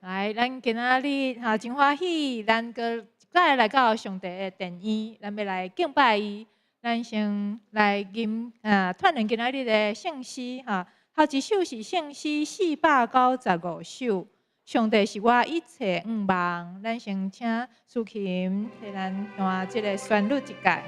來，咱今仔日哈真歡喜，咱閣再來到上帝的殿院，咱欲來敬拜伊。咱先來吟啊，串聯今仔日的聖詩哈。頭一首是聖詩495首，上帝是我一切向望。咱先請蘇琴替咱彈這个旋律一蓋。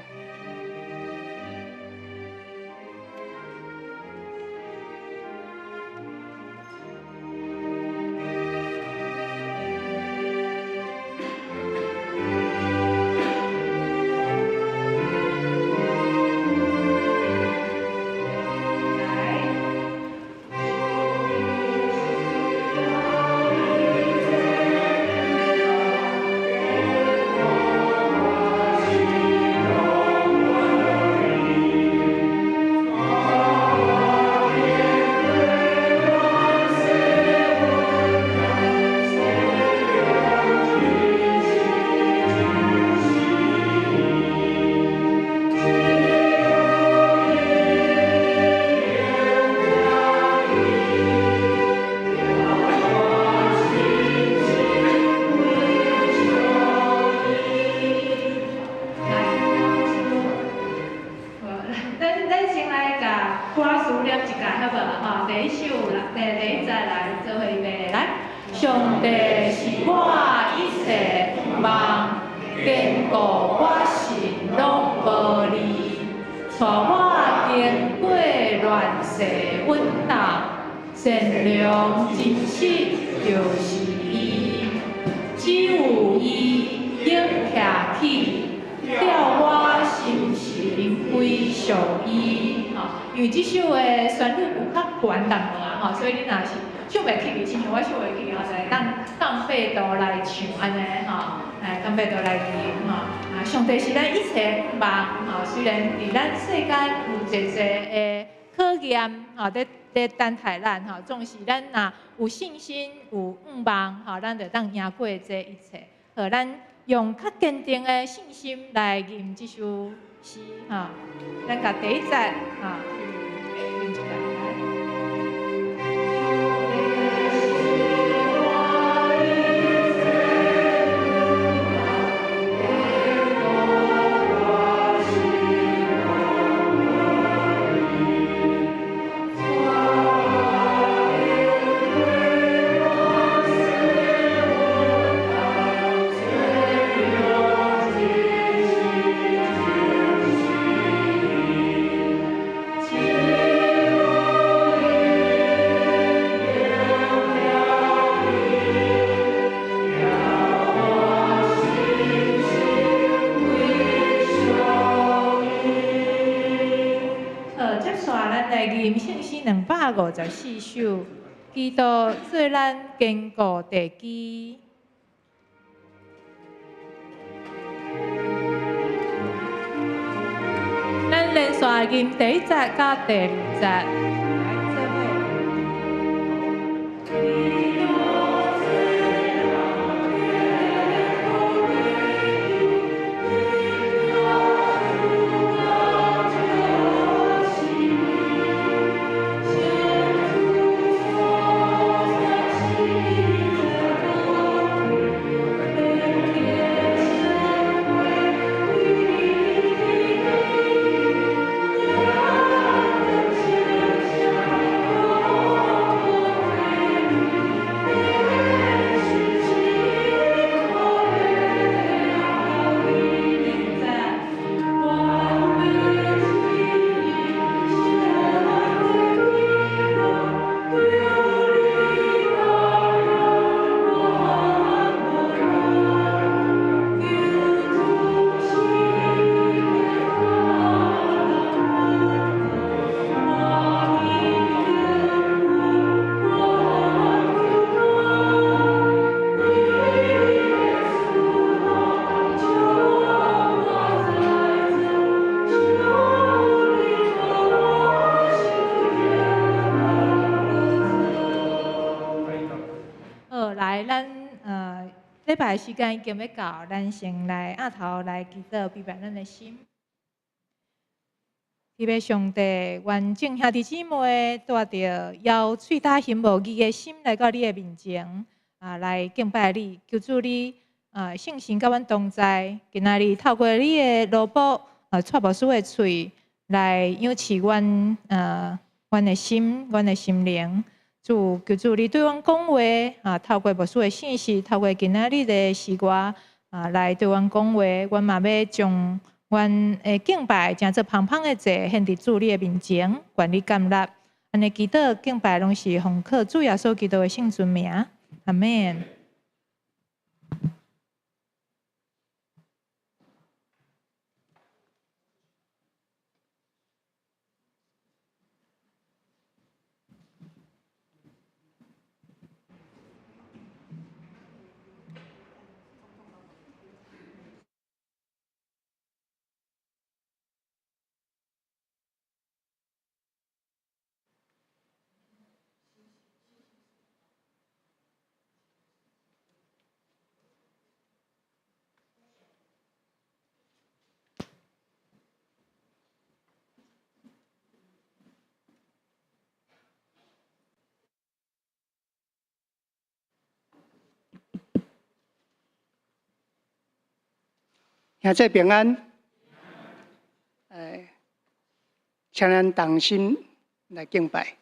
咱先來共歌詞念一蓋，好無？吼，第一首來，第一節來做伙預備來。上帝是我一切向望，堅固我心攏無離，帶我經過亂世穩當，善良真實就是伊，只有伊永徛起，叫我心神歸屬伊。吼，因為這首的旋律有較懸淡薄仔吼，所以你若是唱袂起去，親像我唱袂起去吼，就會當降八度來唱按呢吼，來降八度來吟吼。啊，上帝是咱一切向望吼，雖然佇咱世間有濟濟的考驗吼，佇等待咱吼，總是咱若有信心、有向望吼，咱就當贏過這一切。好，咱用較堅定的信心來吟這首詩吼，咱共第一節吼吟一下。好，接續咱來吟聖詩254首，基督做咱堅固地基。咱連續吟第一節佮第二節。來，做伙。好，來，咱禮拜時間已經欲到，咱先來額頭來祈禱，預備咱的心。天父上帝，願眾兄弟姊妹帶著枵喙焦心無義的心來到你的面前，來敬拜你，求主你聖神佮阮同在，今仔日透過你的奴僕蔡牧師的喙來養賜阮的心，阮的心靈。主，求主你對阮講話，透過牧師的信息，透過今仔日的詩歌來對阮講話。阮嘛欲將阮的敬拜，成做芳芳的祭，獻佇主你的面前，願你接納。按呢祈禱敬拜，攏是奉靠主耶穌基督的聖尊名，阿們。兄弟平安，請咱同心來敬拜。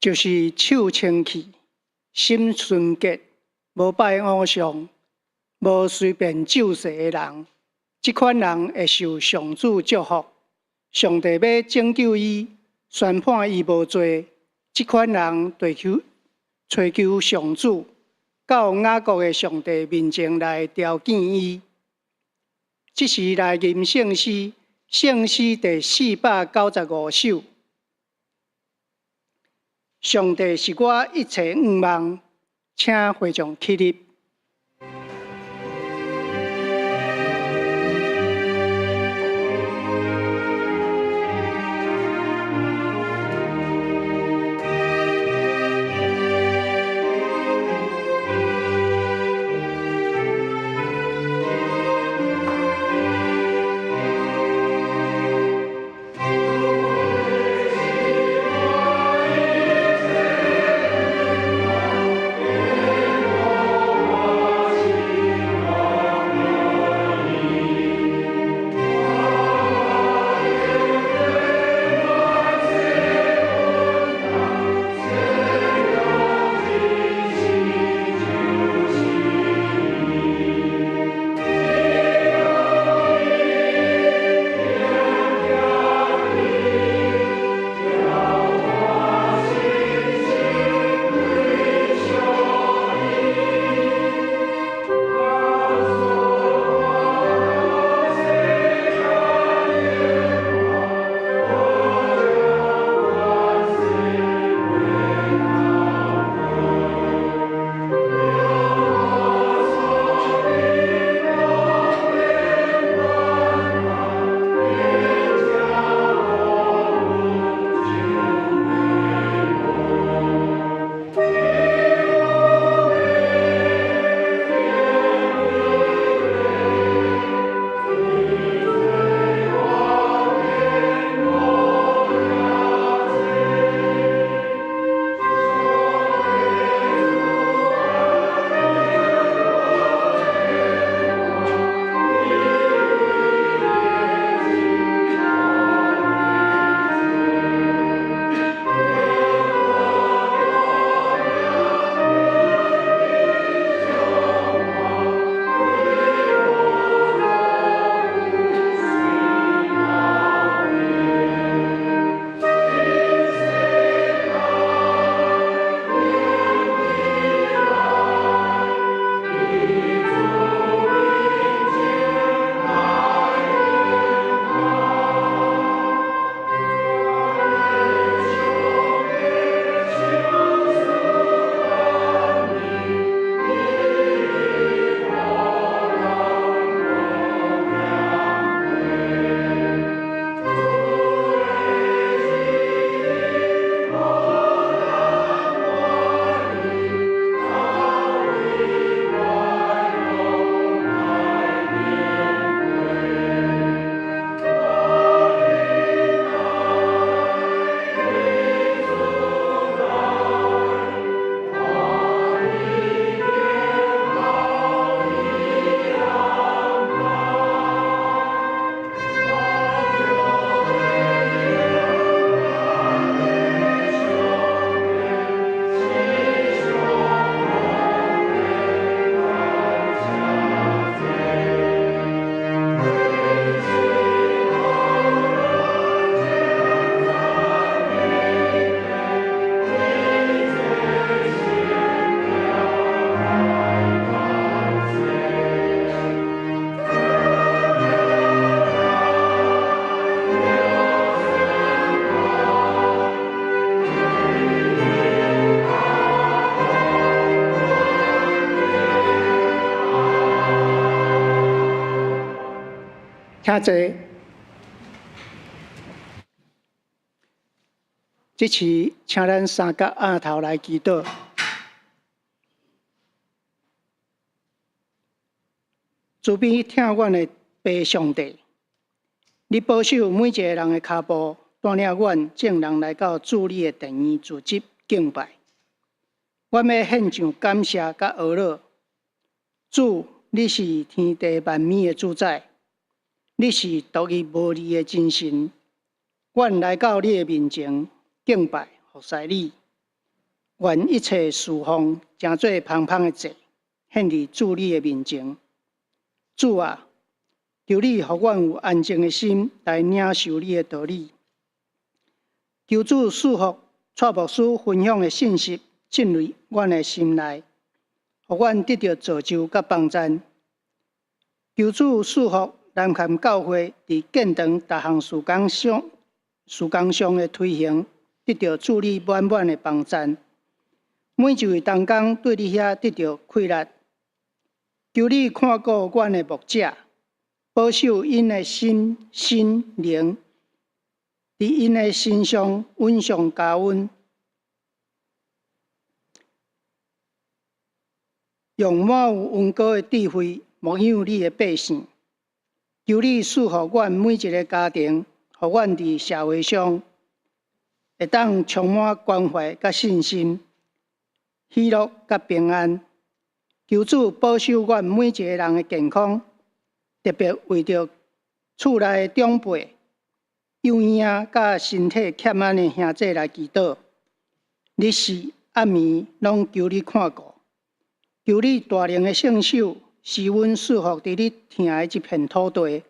就是手清氣，心純潔，無拜偶像，無隨便咒誓的人，這款人會受上主祝福。上帝欲拯救伊，宣判伊無罪。這款人揣求上主，到雅各的上帝面前來調見伊。這是來吟聖詩，聖詩第495首。上帝是我一切向望，請會眾起立。請坐。這次，請咱三角額頭來祈禱。慈悲疼阮的父上帝，你保守每一个人的跤步，帶領阮眾人來到主你的殿院聚集敬拜。阮欲獻上感謝佮呵咾。主，你是天地萬物的主宰，你是獨一無二的真神。阮來到你的面前敬拜服侍你，願一切事奉成做芳芳的祭，獻佇主你的面前。主啊，求你予阮有安靜的心來領受你的道理。求主賜福蔡牧師分享的信息進入阮的心內，予阮得著造就佮幫贊。求主賜福南崁教會佇建堂逐項事工上的推行，得著主你滿滿的幫贊。每一位同工對你遐得著氣力。求你看顧阮的牧者，保守𪜶的心、身、靈，佇𪜶的身上穩上加溫，用滿有恩膏的智慧牧養你的百姓。求你賜福阮每一个家庭，予阮佇社會上會當充滿關懷佮信心、喜樂佮平安。求主保守阮每一个人的健康，特別為著厝內的長輩、幼嬰佮身體欠安的兄弟來祈禱。日時暗暝攏求你看顧，求你大能的聖手使阮順服佇你疼的這片土地。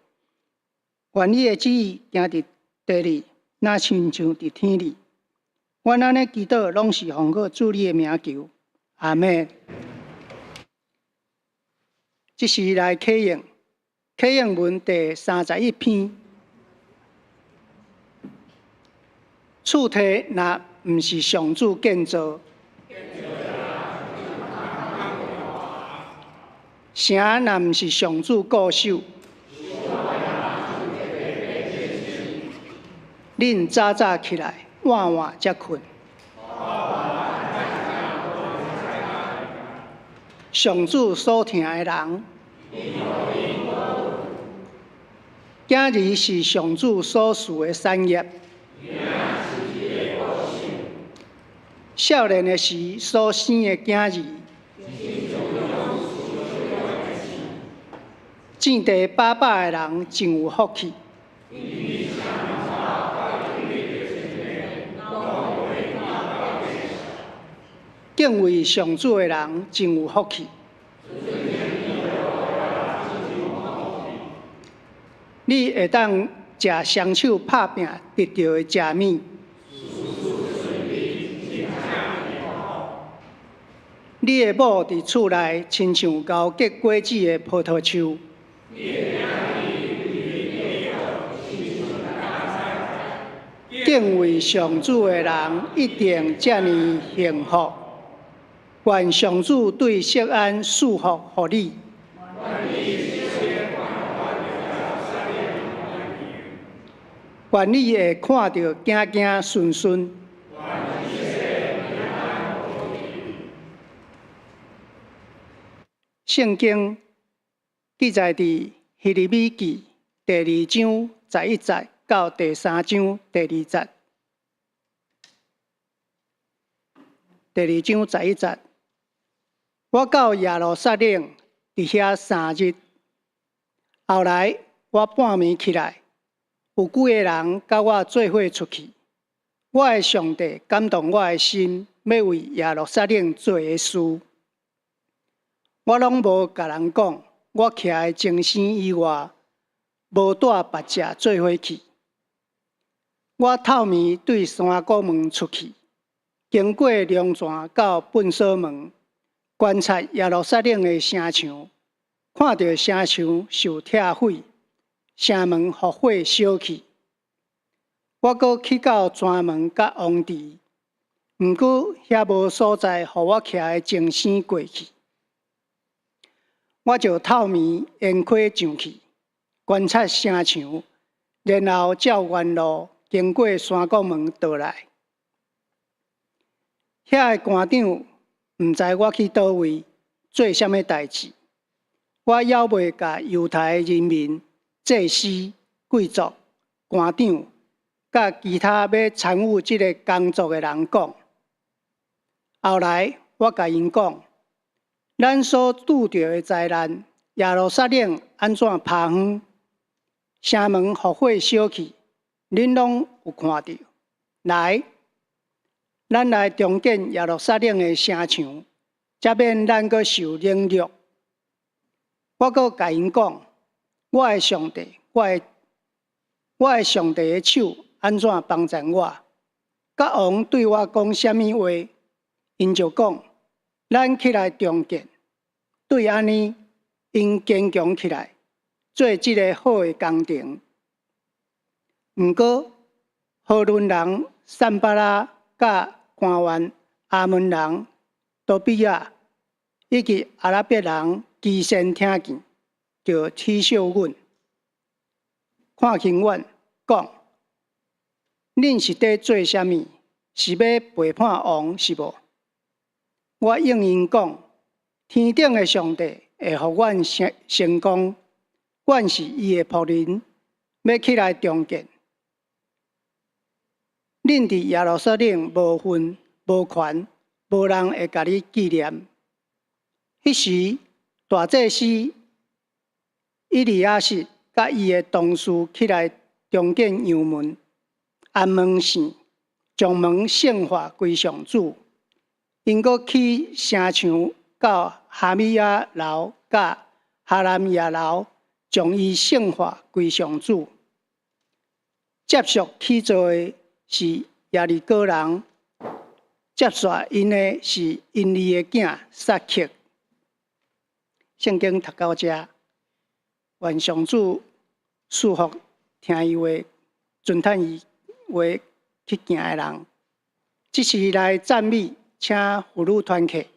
願你的旨意行佇地裡，若親像佇天裡。阮按呢祈禱，攏是奉靠主你的名求。阿們。這時來啟應，啟應文第31篇。厝體若毋是上主建造，城若毋是上主固守，恁早早起來，晚晚才睏。上主所疼的人，囝兒是上主所賜的產業。少年的時所生的囝兒，種地百百的人真有福氣。敬畏上主的人真有福氣。你會當食雙手拍拚得著的食物。你的某佇厝內親像𠢕結果子的葡萄樹。敬畏上主的人一定遮爾幸福。願上主對錫安賜福予你。願你會看著子子孫孫。聖經記載佇希利米記第2章11節到第3章第2節。第2章11節，我到耶路撒冷佇遐3日，後來我半暝起來，有幾个人佮我做伙出去。我的上帝感動我的心，欲為耶路撒冷做的事，我攏無共人講。我徛的鐘聲以外，無帶別者做伙去。我透暝對山谷門出去，經過龍泉到糞所門，觀察耶路撒冷的城牆，看著城牆受拆毀，城門予火燒去。我閣去到泉門佮王池，毋過遐無所在予我徛的鐘聲過去。我就透暝沿溪上去，觀察城牆，然後照原路經過山谷門倒來。遐个官長毋知我去佗位做啥物代誌，我猶未共猶太人民、祭司、貴族、官長，佮其他欲參與這个工作的人講。後來我共𪜶講，咱所拄著的災難，耶路撒冷按怎拋荒，城門予火燒去，恁攏有看著。來，咱來重建耶路撒冷的城牆，才免咱閣受凌辱。我閣共𪜶講，我的上帝，我的上帝的手按怎幫贊我？佮王對我講啥物話，𪜶就講：咱起來重建。對按呢，𪜶堅強起來，做這个好的工程。毋過，何崙人散巴拉佮官員亞捫人多比亞以及阿拉伯人基善聽見，就恥笑阮，看輕阮，講：恁是佇做啥物？是欲背叛王是無？我應𪜶講：天頂的上帝會予阮成功，阮是伊的僕人，欲起來重建。恁佇耶路撒冷無份、無權，無人會共你紀念。彼時，大祭司以利亞實佮伊的同事起來重建羊門、按門線，將門聖化歸上主。𪜶閣起城牆到哈米亞樓佮哈南亞樓，將伊聖化歸上主。接續起造的是耶利哥人，接續𪜶的是陰利的囝撒克。聖經讀到遮，願上主賜福聽伊話、遵趁伊話去行的人。這是來讚美，請婦女團契。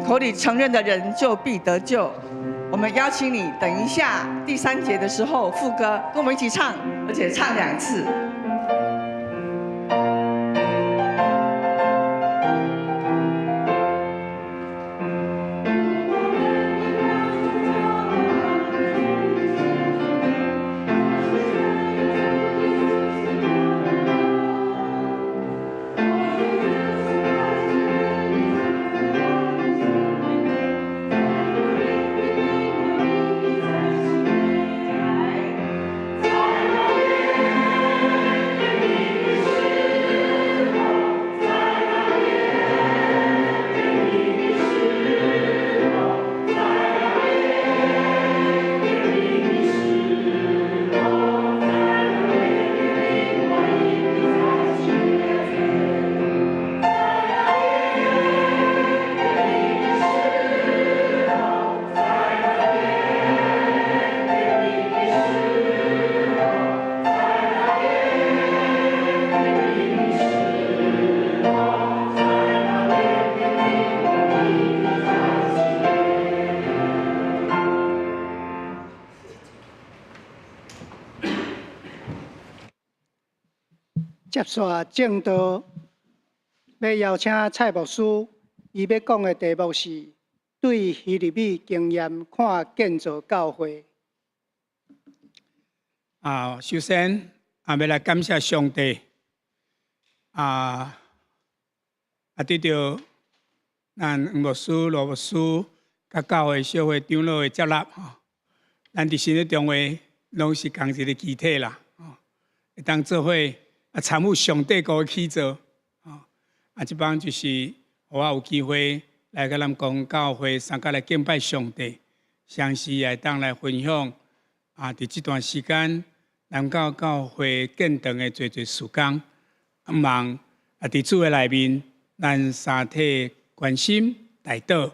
口裡承認的人就必得救。我們邀請你，等一下第三節的時候副歌，跟我們一起唱，而且唱兩次。在那邊。續證道，欲邀請蔡牧師，伊欲講的題目是對希利米經驗看建造教會。啊，首先啊，欲來感謝上帝啊，得著咱黃牧師、羅牧師佮教會小會長老的接納吼，咱佇新的中會攏是仝一个肢體啦，吼，會當做伙啊參與上帝國的起造，吼，啊，這擺就是予我有機會來佮咱公教會相佮來敬拜上帝，同時也會當來分享啊，佇這段時間，南教教會建堂的濟濟事工，望啊，佇主的內面，咱三體關心代禱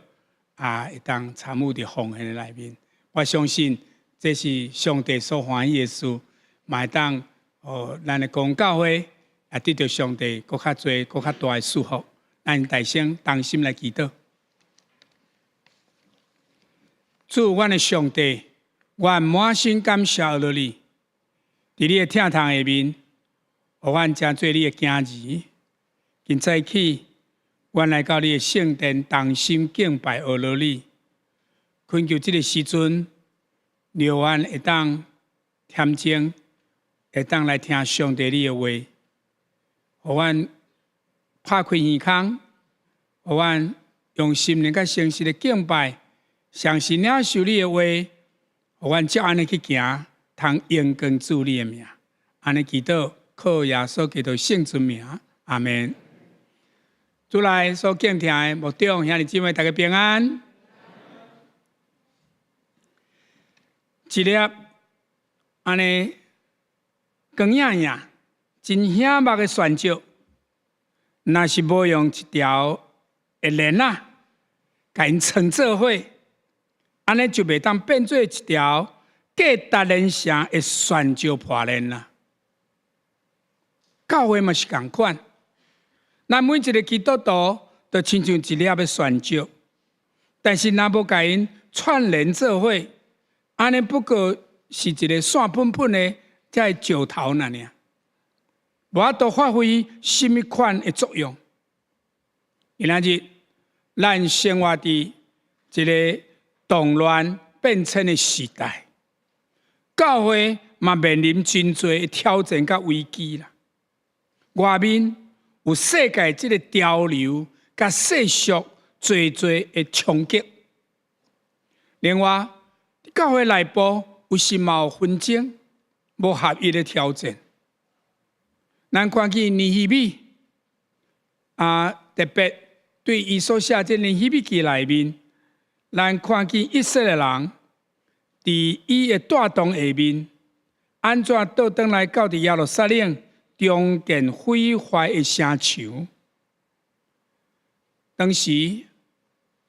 啊，會當參與佇奉獻的內面。我相信這是上帝所歡喜的事，嘛會當予咱的公教會也得著上帝閣較濟、閣較大的祝福。咱大聲同心來祈禱。主，阮的上帝，阮滿心感謝阿你，佇你的疼痛下面，予阮成做你的囝兒。今早起，阮來到你的聖殿，同心敬拜阿羅你。懇求這个時陣，讓阮會當恬靜，會當來聽上帝你的話，予阮拍開耳孔，予阮用心靈佮誠實的敬拜，相信領受你的話，予阮照按呢去行，通榮光主你的名。按呢祈禱，靠耶穌基督聖尊名，阿們。主內所敬聽的牧長兄弟姊妹，大家平安。一粒按呢光影影、真顯目的鑽石，若是無用一條的鏈仔，共𪜶穿做伙，按呢就袂當變做一條價值連城的鑽石破鏈啦。教會嘛是仝款，咱每一个基督徒都親像一粒的鑽石，但是若無共𪜶串聯做伙，按呢不過是一个散噴噴的這个石頭爾爾，無法度發揮啥物款的作用。今仔日咱生活佇一个動亂變遷的時代，教會嘛面臨真濟的挑戰佮危機啦。外面有世界這个潮流佮世俗濟濟的衝擊，另外教會內部有時嘛有紛爭、無合一的挑戰。咱看見尼希米啊，特別對伊所寫這尼希米記內面，咱看見以色列人佇伊的帶動下面，按怎倒轉來到佇耶路撒冷重建毀壞的城牆。當時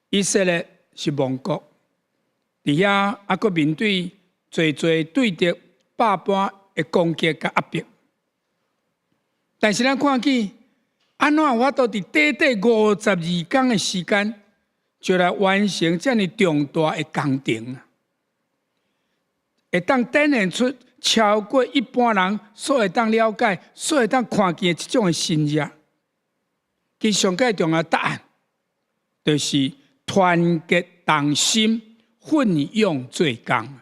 以色列是亡國，佇遐猶閣面對濟濟對敵百般的攻擊佮壓迫。但是咱看見，按怎有法度佇短短52工的時間，就來完成遮爾重大的工程，會當展現出超過一般人所會當了解、所會當看見的這種的神蹟。其上蓋重要答案，就是團結同心，奮勇做工。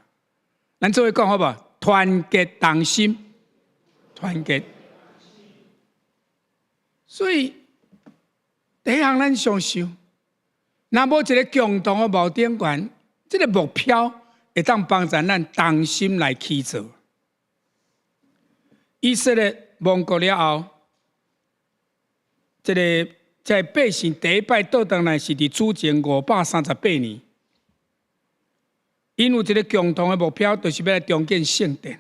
咱做伙講好無？團結同心，團結。所以，第一項咱想想，若無一个共同的目頂懸，這个目標會當幫助咱同心來去做。以色列亡國了後，這个這百姓第一擺倒轉來是佇主前538年，𪜶有一个共同的目標，就是欲來重建聖殿。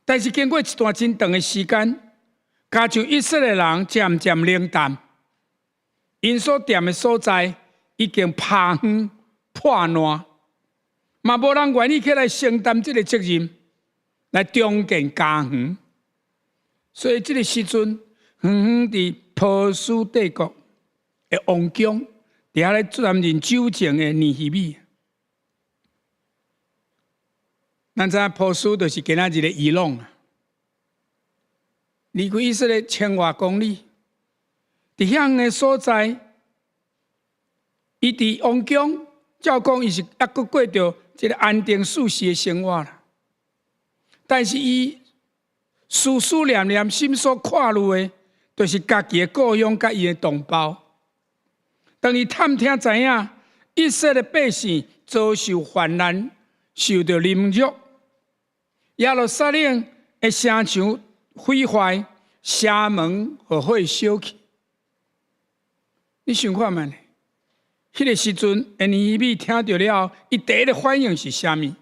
但是經過一段真長的時間，加上以色列人漸漸冷淡，𪜶所踮的所在已經拋荒破爛，嘛無人願意起來承擔這个責任，來重建家園。所以這个時陣，遠遠佇波斯帝國的王宮，佇遐咧擔任酒政的尼希米。咱知影波斯就是今仔日的伊朗啊。離開以色列千外公里，佇遐遠的所在，伊佇王宮，照講伊是猶閣過著這个安定舒適的生活啦。但是伊思思念念、心所掛慮的，就是家己的故鄉佮伊的同胞。當伊探聽知影，以色列百姓遭受患難、受著凌辱，耶路撒冷的城牆毀壞，城門予火燒去。你想看覓？彼个時陣，尼希米聽著了後，伊第一个反應是啥物？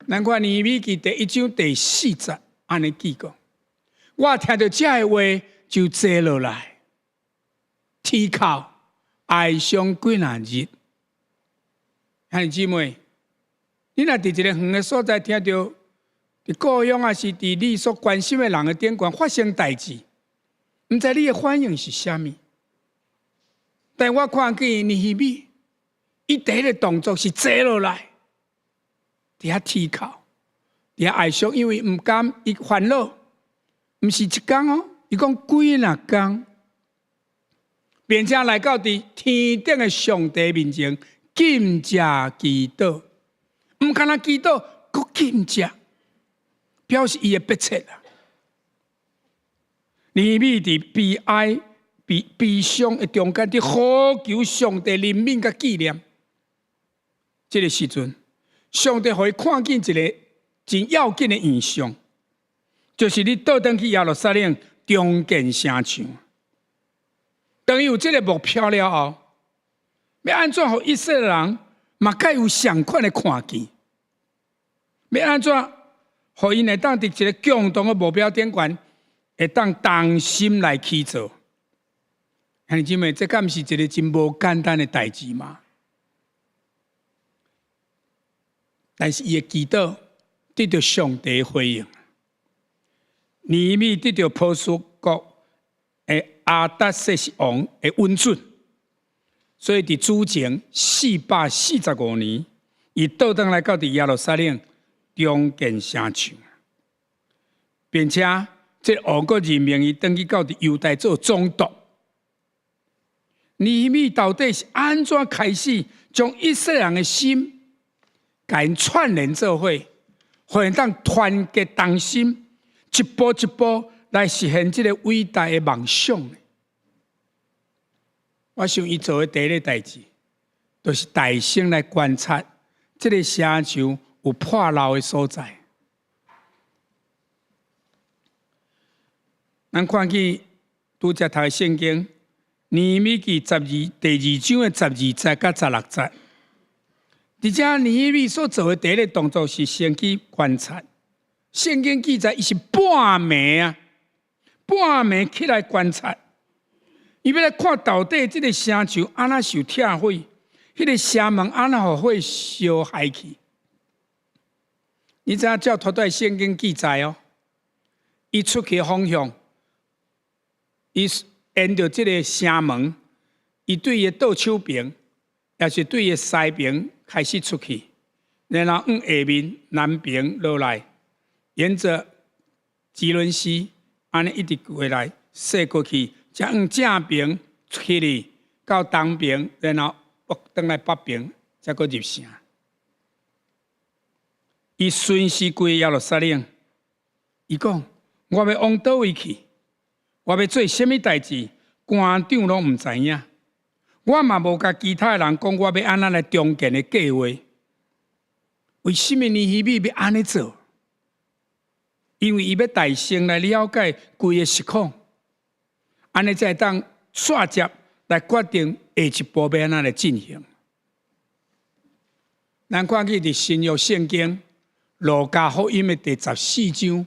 咱看尼希米記第一章第四節，按呢記講：我聽著這个話，就坐落來，啼哭哀傷幾若日。兄弟姊妹，你若佇一个遠的所在聽著，佇故鄉抑是佇你所關心的人的頂懸發生代誌，毋知你的反應是啥物？但我看見尼希米，伊第一个動作是坐落來，佇遐啼哭，佇遐哀傷，因為毋甘，伊煩惱，毋是一工哦，伊講幾若工，並且來到佇天頂的上帝面前禁食祈禱，毋干焦祈禱，閣禁食，表示伊的迫切啊。尼希米佇悲哀、悲悲傷的中間，佇呼求上帝憐憫佮紀念。這个時陣，上帝予伊看見一个真要緊的異象，就是你倒轉去耶路撒冷重建城牆。當伊有這个目標了後，欲按怎予以色列人嘛佮伊有相仝的看見？欲按怎予𪜶會當佇一个共同的目標頂懸，會當同心來去做？兄弟姊妹，這敢毋是一个真無簡單的代誌嗎？但是伊的祈禱得著上帝回應。尼希米得著波斯國的亞達薛西王的允准，所以佇主前445年，伊倒轉來到佇耶路撒冷重建城牆，並且這王閣任命伊轉去到佇猶大做總督。尼希米到底是按怎開始將以色列人的心，共𪜶串聯做伙，予𪜶當團結同心，一步一步來實現這个偉大的夢想呢？我想伊做的第一个代誌，就是大聲來觀察這个城牆有破漏的所在。咱看見拄才讀的聖經，尼希米記十二第二章的12節佮16節，佇遮尼希米所做的第一个動作是先去觀察。聖經記載，伊是半暝啊，半暝起來觀察，伊欲來看到底這个城牆按怎受拆毀，彼个城門按怎予火燒害去。你知影照頭拄聖經記載哦，伊出去的方向，伊沿著這个城門，伊對伊的倒手爿，抑是對伊的西爿開始出去，然後往下面南爿落來，沿著基倫溪，按呢一直過來，踅過去，才往正爿出去，到東爿，然後轉來北爿，才閣入城。伊巡視規耶路撒冷，伊講：我欲往佗位去？我欲做啥物代誌？官長攏毋知影。我嘛無共其他的人講，我欲按怎來重建的計劃。為啥物尼希米欲按呢做？因為伊欲大聲來了解規个實況，按呢才會當煞接來決定下一步欲按怎來進行。咱看見佇新約聖經路加福音的第14章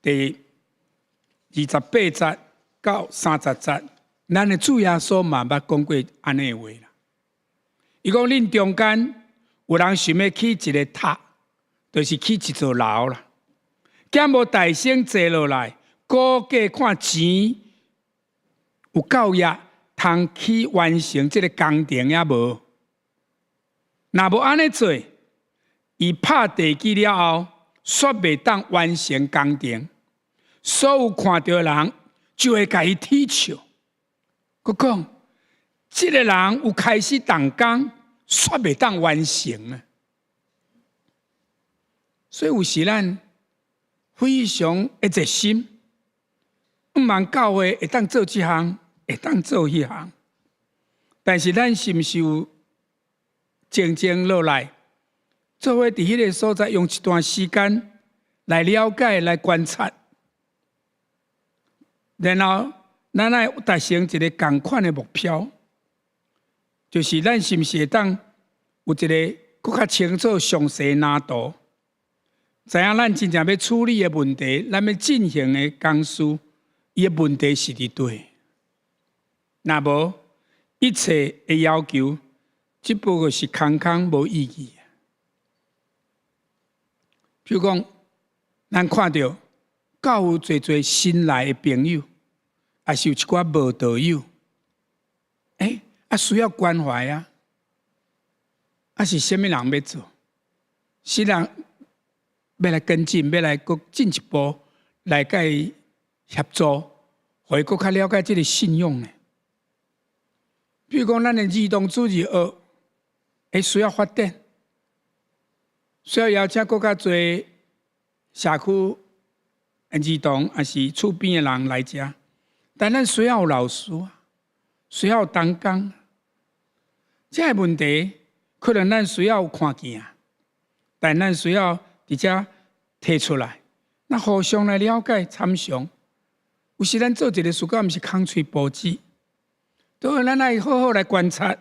第28節到30節，咱的主耶穌嘛捌講過按呢的話啦。伊講恁中間有人想欲起一个塔，就是起一座樓啦。敢無大先坐落來，估計看錢有夠額，通去完成這个工程抑無？若無按呢做，伊拍地基了後，煞袂當完成工程。所有看著的人就會共伊恥笑。閣講，這个人有開始動工，煞袂當完成啊！所以有時咱非常的熱心，向望教會會當做這項，會當做彼項，但是咱是毋是有靜靜落來，做伙佇彼个所在用一段時間來了解、來觀察，然後咱愛達成一个仝款的目標，就是咱是毋是會當有一个閣較清楚、詳細藍圖，知影咱真正欲處理的問題，咱欲進行的工事，伊的問題是佇佗。若無一切的要求，只不過是空空無意義。比如講，咱看著教會濟濟新來的朋友，抑是有一寡無道友，欸，啊需要關懷啊，啊是啥物人欲做？是人欲來跟進，欲來閣進一步來共伊協助，予伊閣較了解這个信仰呢？比如講，咱的兒童主日學，會需要發展，需要邀請閣較濟社區兒童，抑是厝邊的人來遮。但咱需要有老師啊，需要有同工。這个問題可能咱需要有看見啊，但咱需要佇遮提出來，那互相來了解參詳。有時咱做一个事，敢毋是空喙報紙，都咱愛好好來觀察、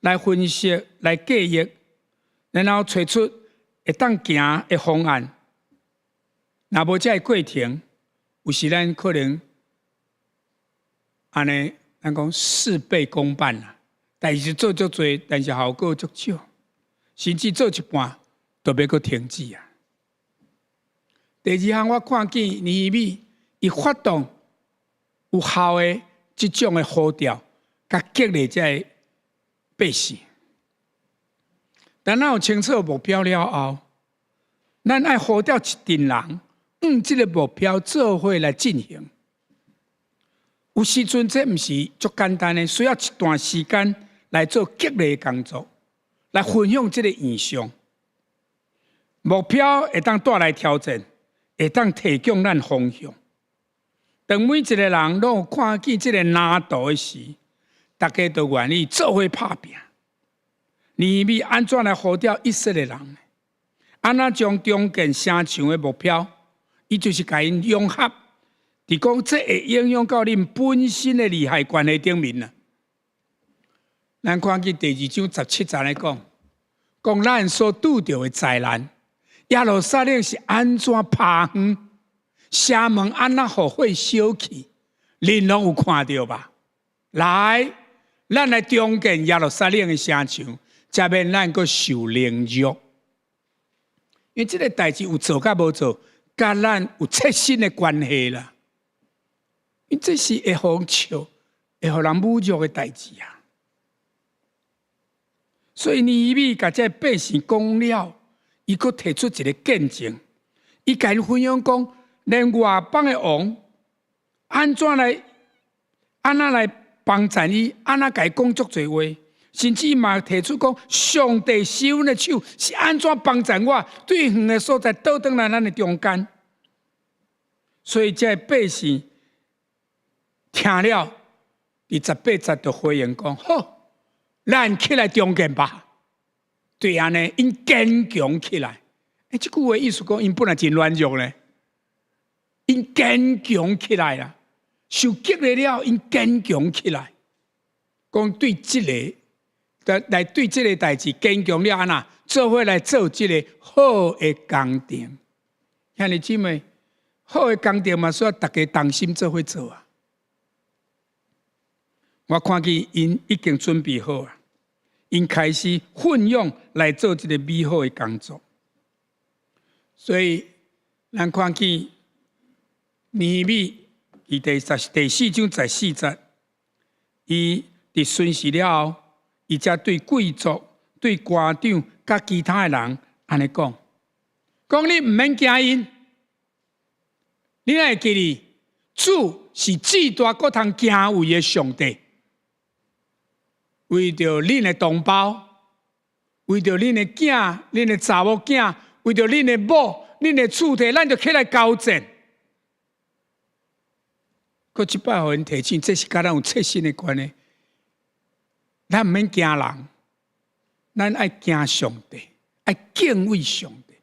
來分析、來計劃，然後揣出會當行的方案。若無這个過程，有時咱可能按呢，咱講事倍功半啦。代誌做足濟，但是效果足少，甚至做一半就欲閣停止啊。第二項，我看見尼希米伊發動有效的這種的呼召，共激勵這个百姓。當咱有清楚目標了後，咱愛呼召一陣人，按這个目標做伙來進行。有時陣這毋是足簡單的，需要一段時間來做激勵的工作，來分享這个異象。目標會當帶來挑戰，會當提供咱方向。當每一个人攏有看見這个藍圖的時，大家都願意做伙拍拚。尼希米按怎來呼召以色列人？按怎將重建城牆的目標，伊就是共𪜶融合，佇講這會影響到恁本身的利害關係頂面啊。咱看見第二章十七節來講，講咱所拄著的災難，耶路撒冷是按怎拋荒，城門按怎予火燒去，恁攏有看著吧？來，咱來重建耶路撒冷的城牆，才免咱閣受凌辱。因為這个代誌有做佮無做，佮咱有切身的關係啦。因為這是會予人笑、會予人侮辱的代誌啊。所以尼希米共這百姓講了，伊閣提出一个見證，伊共𪜶分享講，連外邦的王按怎來，按怎來幫贊伊，按怎共伊講足濟話，甚至嘛提出講，上帝施恩的手是按怎幫贊我，對遠的所在倒轉來咱的中間。所以這百姓聽了，佇十八節就回應講：好，咱起來重建吧。對按呢，𪜶堅強起來。欸，這句話意思講，𪜶本來真軟弱咧，𪜶堅強起來啦，受激勵了，𪜶堅強起來。講對這个，來對這个代誌堅強了，按怎做伙來做這个好的工程。兄弟姊妹，好的工程嘛，需要大家同心做伙做啊。我看見𪜶已經準備好啊，𪜶開始奮勇來做這个美好的工作。所以，咱看見尼希米伊第四章十四節，伊佇巡視了後，伊才對貴族、對官長、佮其他的人按呢講，講你毋免驚𪜶，你若會記得，主是至大閣通敬畏的上帝，為著恁的同胞，為著恁的囝、恁的查某囝，為著恁的某、恁的厝體，咱就起來交戰。閣這擺予𪜶提醒，這是佮咱有切身的關係。咱毋免驚人，咱愛驚上帝，愛敬畏上帝。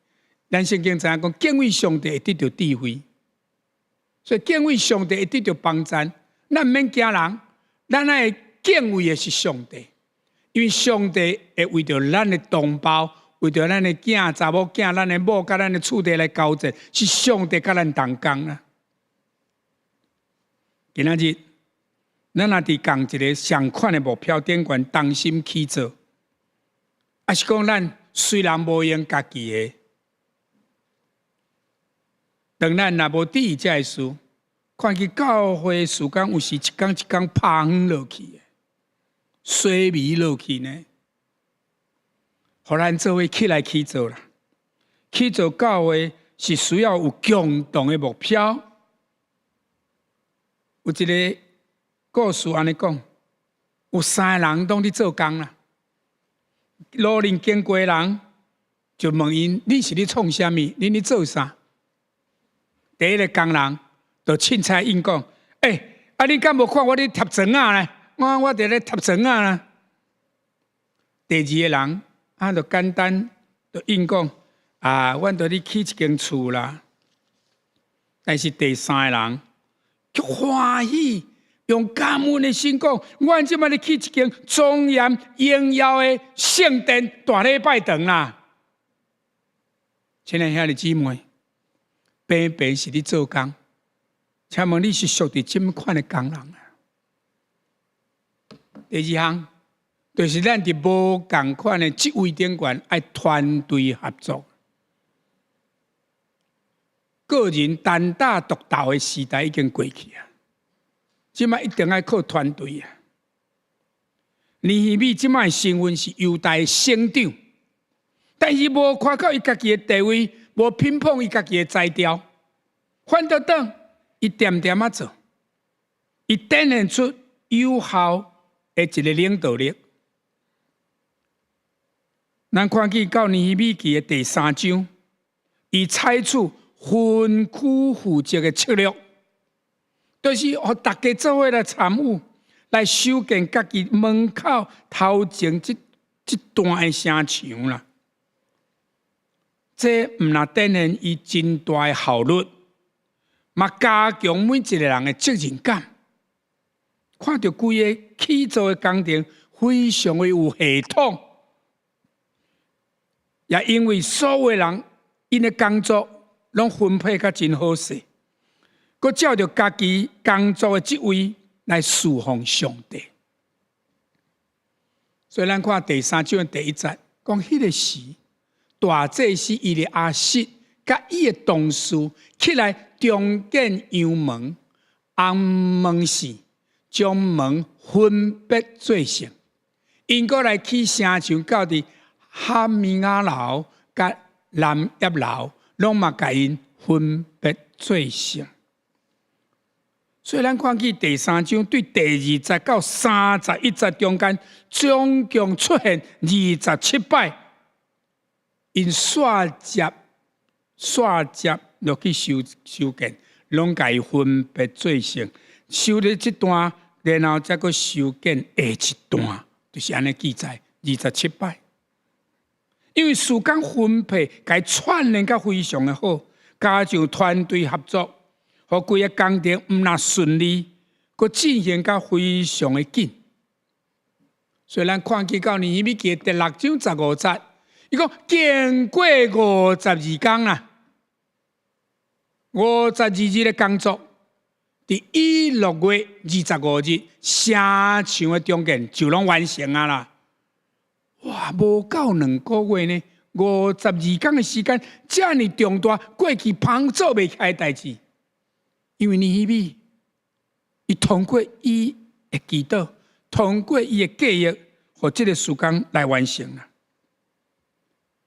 咱聖經知影講，敬畏上帝會得著智慧，所以敬畏上帝會得著幫贊。咱毋免驚人，咱愛敬畏的是上帝，因為上帝會為著咱的同胞，為著咱的囝、查某囝、咱的某、佮咱的厝地來交戰，是上帝佮咱同工啊。今仔日，咱若佇仝一个相款的目標頂懸同心去做，抑是講咱雖然無閒家己的，當咱若無注意這个事，看見教會事工有時一工一工拍昏落去的，衰微落去呢？予咱做伙起來去做啦，去做教會是需要有共同的目標。有一个故事按呢講，有三个人攏佇做工啦。路面經過人就問𪜶：你是咧創啥物？恁咧做啥？第一个工人就凊彩應講：欸，啊，你敢無看我咧貼磚仔呢？我佇咧貼磚仔啦。第二个人啊，就簡單就應講：啊，阮佇咧起一間厝啦。但是第三个人卻歡喜，用感恩的心講：阮這擺咧起一間莊嚴榮耀的聖殿大禮拜堂啦。親愛兄弟姊妹，平平是咧做工，請問你是屬佇這麼款的工人啊？第二項，就是咱佇無仝款的職位頂懸，愛團隊合作。個人單打獨鬥的時代已經過去啊！這擺一定愛靠團隊啊！尼希米這擺身份是猶大的省長，但是無誇口伊家己的地位，無評碰伊家己的才調，反倒轉伊恬恬仔做，伊展現出有效的一个領導力。咱看見到尼希米記的第三章，伊採取分區負責的策略，就是予大家做伙來參與，來修建家己門口頭前這段的城牆啦。這毋但展現伊真大的效率，嘛加強每一個人的責任感。看著規个起造的工程非常的有系統，也因為所有人𪜶的工作攏分配甲真好勢，閣照著家己工作的職位來侍奉上帝。所以咱看第三章第一節，講彼个時，大祭司以利亞實佮伊的同事起來重建羊門、紅門市，將門分別做聖。𪜶閣來起城牆，到佇哈米亞樓佮南葉樓，攏嘛共𪜶分別做聖。所以咱看見第三章對第二節到31節中間，總共出現27擺，𪜶煞接煞接落去修建，攏共伊分別做聖。修了這段，然後再閣修建下一段，就是按呢記載27擺。因為時間分配共伊串聯甲非常的好，加上團隊合作，予規个工程毋但順利，閣進行甲非常的緊。所以咱看見到尼希米記第六章15節，伊講經過52工啦，52日的工作，佇以六月25日，城牆的重建就攏完成啊啦！哇，無夠2個月呢，52工的時間，遮爾重大，過去旁做袂起來的代誌。因為尼希米，伊通過伊的祈禱，通過伊的計劃，予這个事工來完成啦。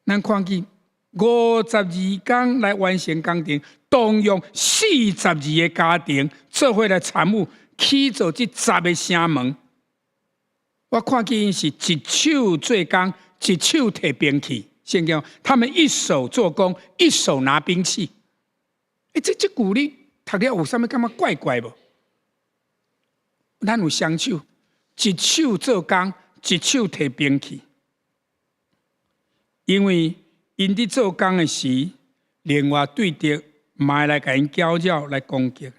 咱看見52工來完成工程，動用42個家庭做伙來參與起造這十个城門。我看見𪜶是一手做工，一手提兵器。聖經，他們一手做工，一手拿兵器。欸，這句你讀了有啥物感覺怪怪無？咱有雙手，一手做工，一手提兵器。因為𪜶佇做工的時，另外對敵嘛會來共𪜶攪擾來攻擊，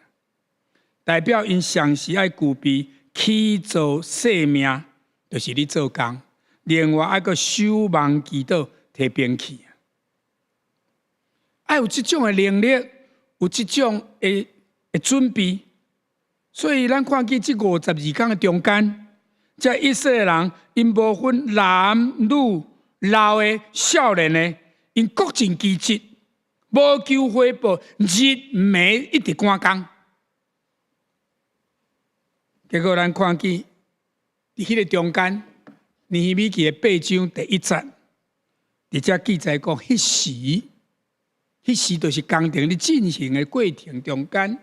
代表𪜶同時愛具備起造性命，就是咧做工；另外愛閣守望祈禱提兵器，愛有這種的能力，有這種的準備。所以咱看見這52工的中間，這以色列人𪜶無分男女老的、少年的，𪜶各盡其職，無求回報，日暝一直趕工。結果咱看見佇彼個中間，尼希米記的八章第一節，佇遮記載講，彼時，彼時就是工程咧進行的過程中間，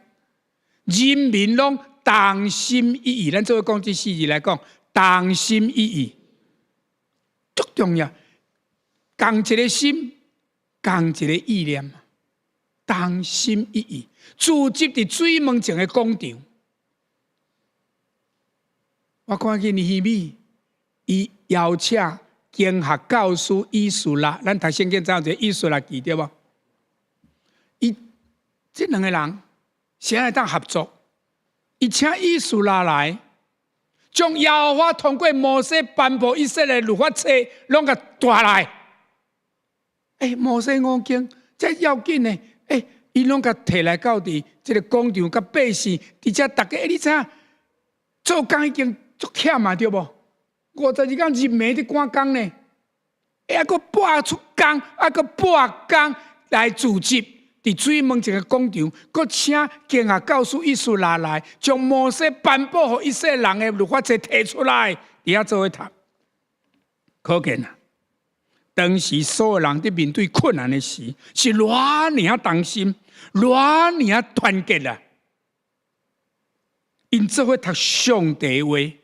人民攏同心一意。咱做伙講這四字來講，同心一意，足重要。仝一个心，仝一个意念，同心一意，聚集佇水門前的廣場。我看見尼希米，伊邀請經學教師以斯拉，咱讀聖經知影一個以斯拉記對無？伊這兩个人誰會當合作？伊請以斯拉來，將耶和華通過摩西頒布以色列律法冊，攏共帶來。欸，摩西五經這要緊的，欸，伊攏共提來到佇這个廣場，佮百姓，佇遮逐家，欸，你知影做工已經足徼嘛，對無？52工日暝佇趕工呢，欸，猶閣撥出工，猶閣撥工來組織，佇水門前的廣場，閣請經學教師以斯拉來，將摩西頒布予以色列人的律法冊提出來，佇遐做伙讀。可見啊，當時所有人佇面對困難的時，是偌爾仔同心，偌爾仔團結啊！𪜶做伙讀上帝話。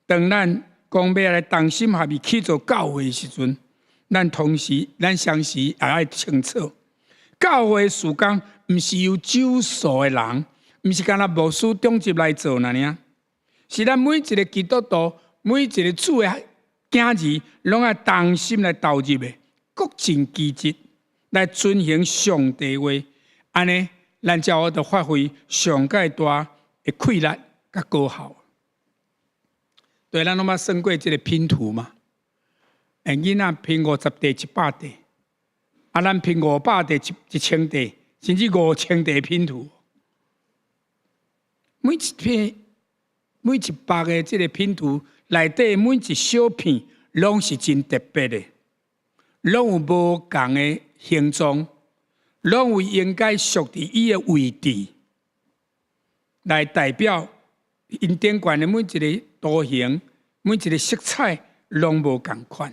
當咱講欲來同心合意去做教會的時陣，咱同時，咱相時也愛清楚，教會事工毋是由少數的人，毋是干焦牧師長執來做爾爾，是咱每一个基督徒，每一个主的囝兒，攏愛同心來投入的，各盡其職來遵行上帝話，按呢，咱才有法度發揮上蓋大的氣力佮果效。對，咱攏捌算過這个拼圖嘛？欸，囡仔拼50塊100塊，啊，咱拼500塊1000塊，甚至5000塊拼圖。每一片、每一百个這个拼圖內底每一小片，攏是真特別的，攏有無仝的形狀，攏有應該屬佇伊的位置，來代表𪜶頂懸的每一个圖形、每一个色彩，攏無仝款。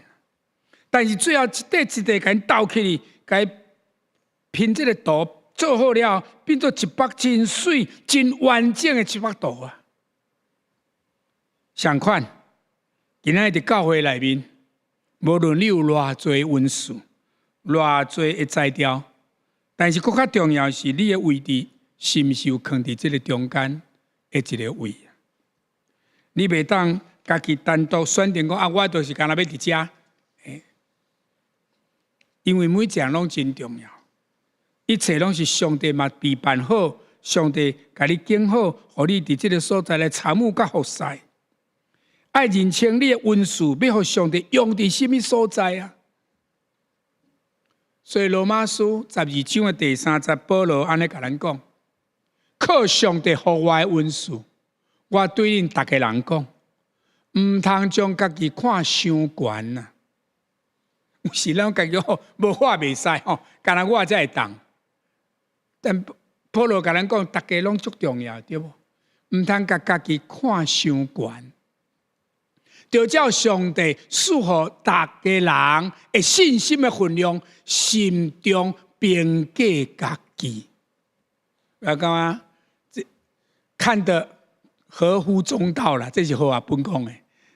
但是最後一塊一塊共𪜶鬥起來，共拼這个圖做好了，變做一幅真媠、真完整的一幅圖啊！相款，今仔日佇教會內面，無論你有偌濟恩賜、偌濟的才調，但是閣較重要是你的位置是毋是有囥佇這个中間的一个位？你袂當家己單獨選定講啊，我就是干焦欲佇遮，因為每一項攏真重要，一切攏是上帝嘛備辦好，上帝共你揀好，予你佇這个所在來參與佮服侍。愛認清你的恩賜，欲予上帝用佇啥物所在啊？所以羅馬書12章的第三節，保羅按呢共咱講：靠上帝予我的恩賜，我對恁逐家人講，毋通將家己看傷懸啊！有時咱家己吼無話袂使吼，干焦我才會當。但保羅共咱講，逐家攏足重要，對無？毋通共家己看傷懸。就照上帝賜予逐个人的信心的分量，心中評價家己。我感覺這看得合乎中道啦，這是和合本講的。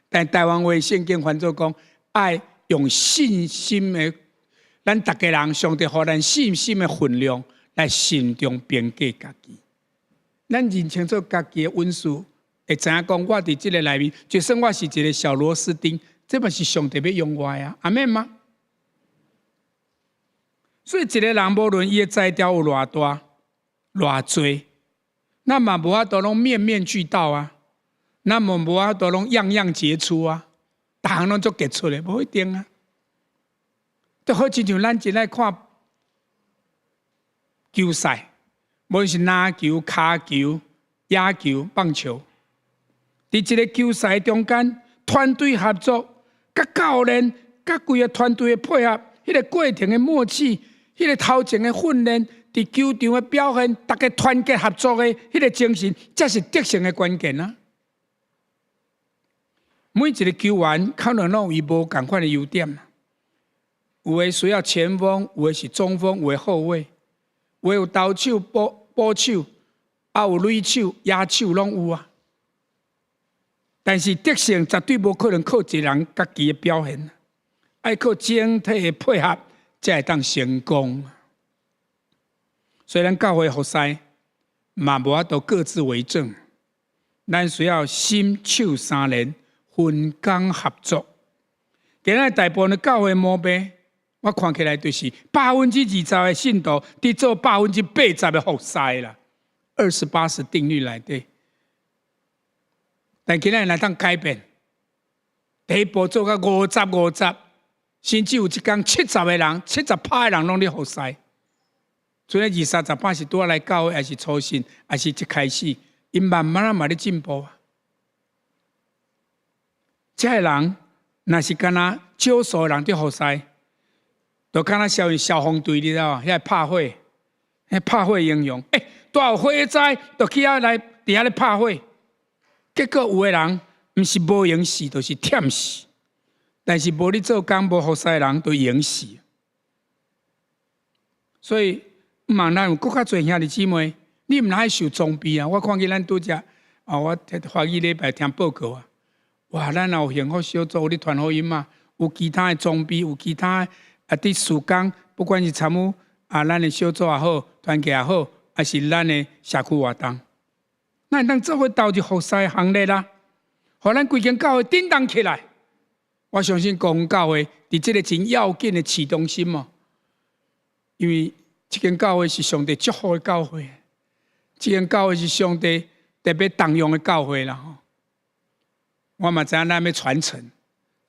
但台灣話聖經翻做講，愛用信心的，咱逐个人上帝予咱信心的分量來心中評價家己。咱認清楚家己的恩賜，會知影講我佇這个內面，就算我是一个小螺絲釘，這嘛是上帝欲用我的啊，阿們嗎？所以一个人無論伊的才調有偌大、偌濟，咱嘛無法度攏面面俱到啊，咱嘛無法度攏樣樣傑出啊，逐項攏足傑出的，無一定啊。就好親像咱真愛看球賽，無論是籃球、跤球、野球、棒球，佇一个球賽中間，團隊合作、佮教練、佮規个團隊的配合，彼个過程的默契，彼个頭前的訓練，佇球場的表現，逐家團結合作的彼个精神，才是得勝的關鍵啊！每一个球員可能攏有伊無仝款的優點，有的需要前鋒，有的是中鋒，有的後衛，有的有投手、捕手，啊有壘手、野手攏有啊。但是得勝絕對無可能靠一個人家己的表現，愛靠整體的配合才會當成功。所以咱教會服侍嘛無法度各自為政，咱需要心手相連，分工合作。今仔大部分的教會毛病，我看起來就是20%的信徒佇做80%的服侍啦，20/80定律內底。但今仔若當改變，第一步做到50/50，甚至有一工70個人、70趴的人攏咧服侍。所以二三十趴是拄仔來教會，還是初信，還是一開始，𪜶慢慢仔嘛咧進步啊。這个人若是敢若少數人佇服侍，就敢若消防隊，你知無？遐拍火，彼拍火英雄，欸，拄有火災，就去遐來佇遐咧拍火。結果有的人毋是無閒死，就是忝死。但是無咧做工、無服侍的人，就閒死。所以，毋茫咱有閣較濟兄弟姊妹，你毋通愛受裝備啊！我看見咱拄則啊，我華語禮拜聽報告啊，哇！咱若有幸福小組，有咧傳福音嘛，有其他的裝備，有其他啊，佇事工，不管是參與啊，咱的小組也好，團契也好，還是咱的社區活動，咱會當做伙投入服侍行列啦，予咱規間教會振動起來。我相信公教會佇這個真要緊的市中心哦，因為這間教會是上帝祝福的教會，這間教會是上帝特別重用的教會啦。吼，我嘛知影咱欲傳承，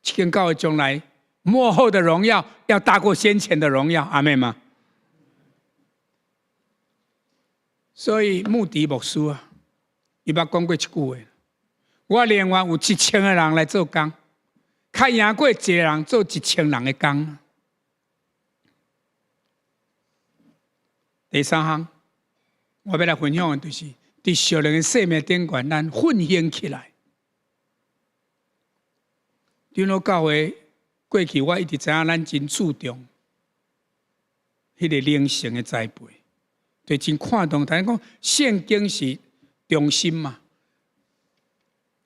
這間教會將來末後的榮耀要大過先前的榮耀，阿們嗎？所以穆迪牧師啊，伊捌講過一句話：我寧願有1000個人來做工，較贏過一個人做1000人的工。第三項，我欲來分享的就是佇屬靈的生命頂懸，咱奮興起來。長老教會過去，我一直知影咱真注重彼个靈性的栽培，對，真看重。但是講聖經是中心嘛。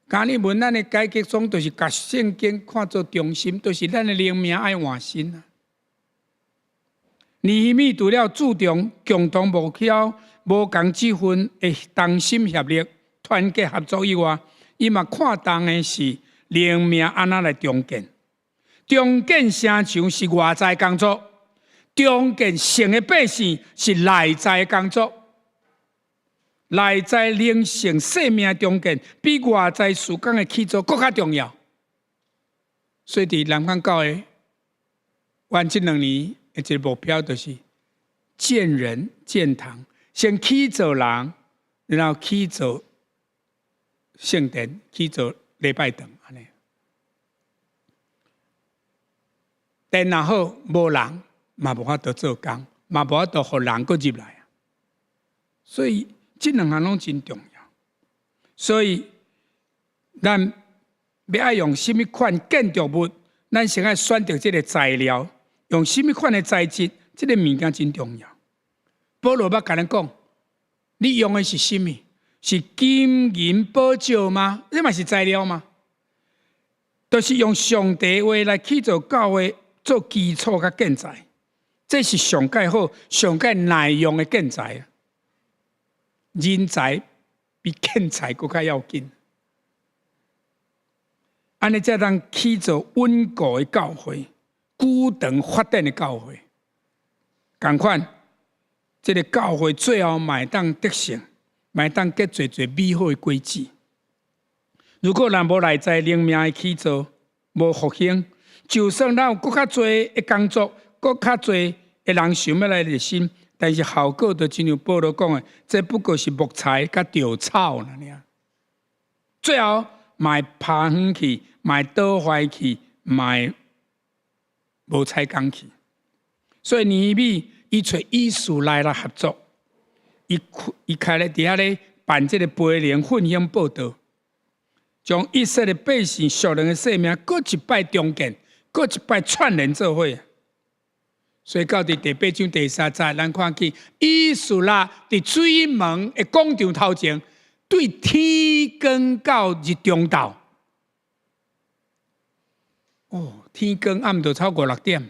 加爾文咱的改革宗就是共聖經看做中心，就是咱的靈命愛換新啊。尼希米除了注重共同目標、無仝職份的同心協力、團結合作以外，伊嘛看重的是靈命按怎來重建。重建城牆是外在工作，重建城的百姓是內在工作。內在靈性生命重建，比外在事工的起造閣較重要。所以，佇南港教會，阮這2年的一个目標就是建人建堂，先起造人，然後起造聖殿，起造禮拜堂，按呢。殿若好，無人嘛無法度做工，嘛無法度予人閣入來。所以這兩項攏真重要。所以咱欲愛用啥物款建築物，咱先愛選擇這个材料，用啥物款的材質，這个物件真重要。保羅欲共咱講，你用的是啥物？是金銀寶石嗎？這嘛是材料嗎？就是用上帝話來起造教會做基礎佮建材，這是上蓋好、上蓋耐用的建材。人才比建材閣較要緊。按呢才通起造穩固的教會，久長發展的教會。仝款，這个教會最後嘛會當得勝，嘛會當結濟濟美好的果子。如果咱無內在靈命的起造，無復興，就算咱有閣較濟的工作，閣較濟的人想欲來熱心，但是效果就親像保羅講的，這不過是木材佮稻草爾。最後嘛會拋遠去，嘛會倒壞去，嘛會無彩工去。所以尼希米伊揣以斯拉來合作，伊開咧佇遐咧辦這个培靈奮興報道，將以色列百姓屬靈的生命，閣一擺重建，閣一擺串聯做伙。所以到佇第八章第三節，咱看見以斯拉佇水門的廣場頭前，對天光到日中晝。哦，天光暗就超五六點，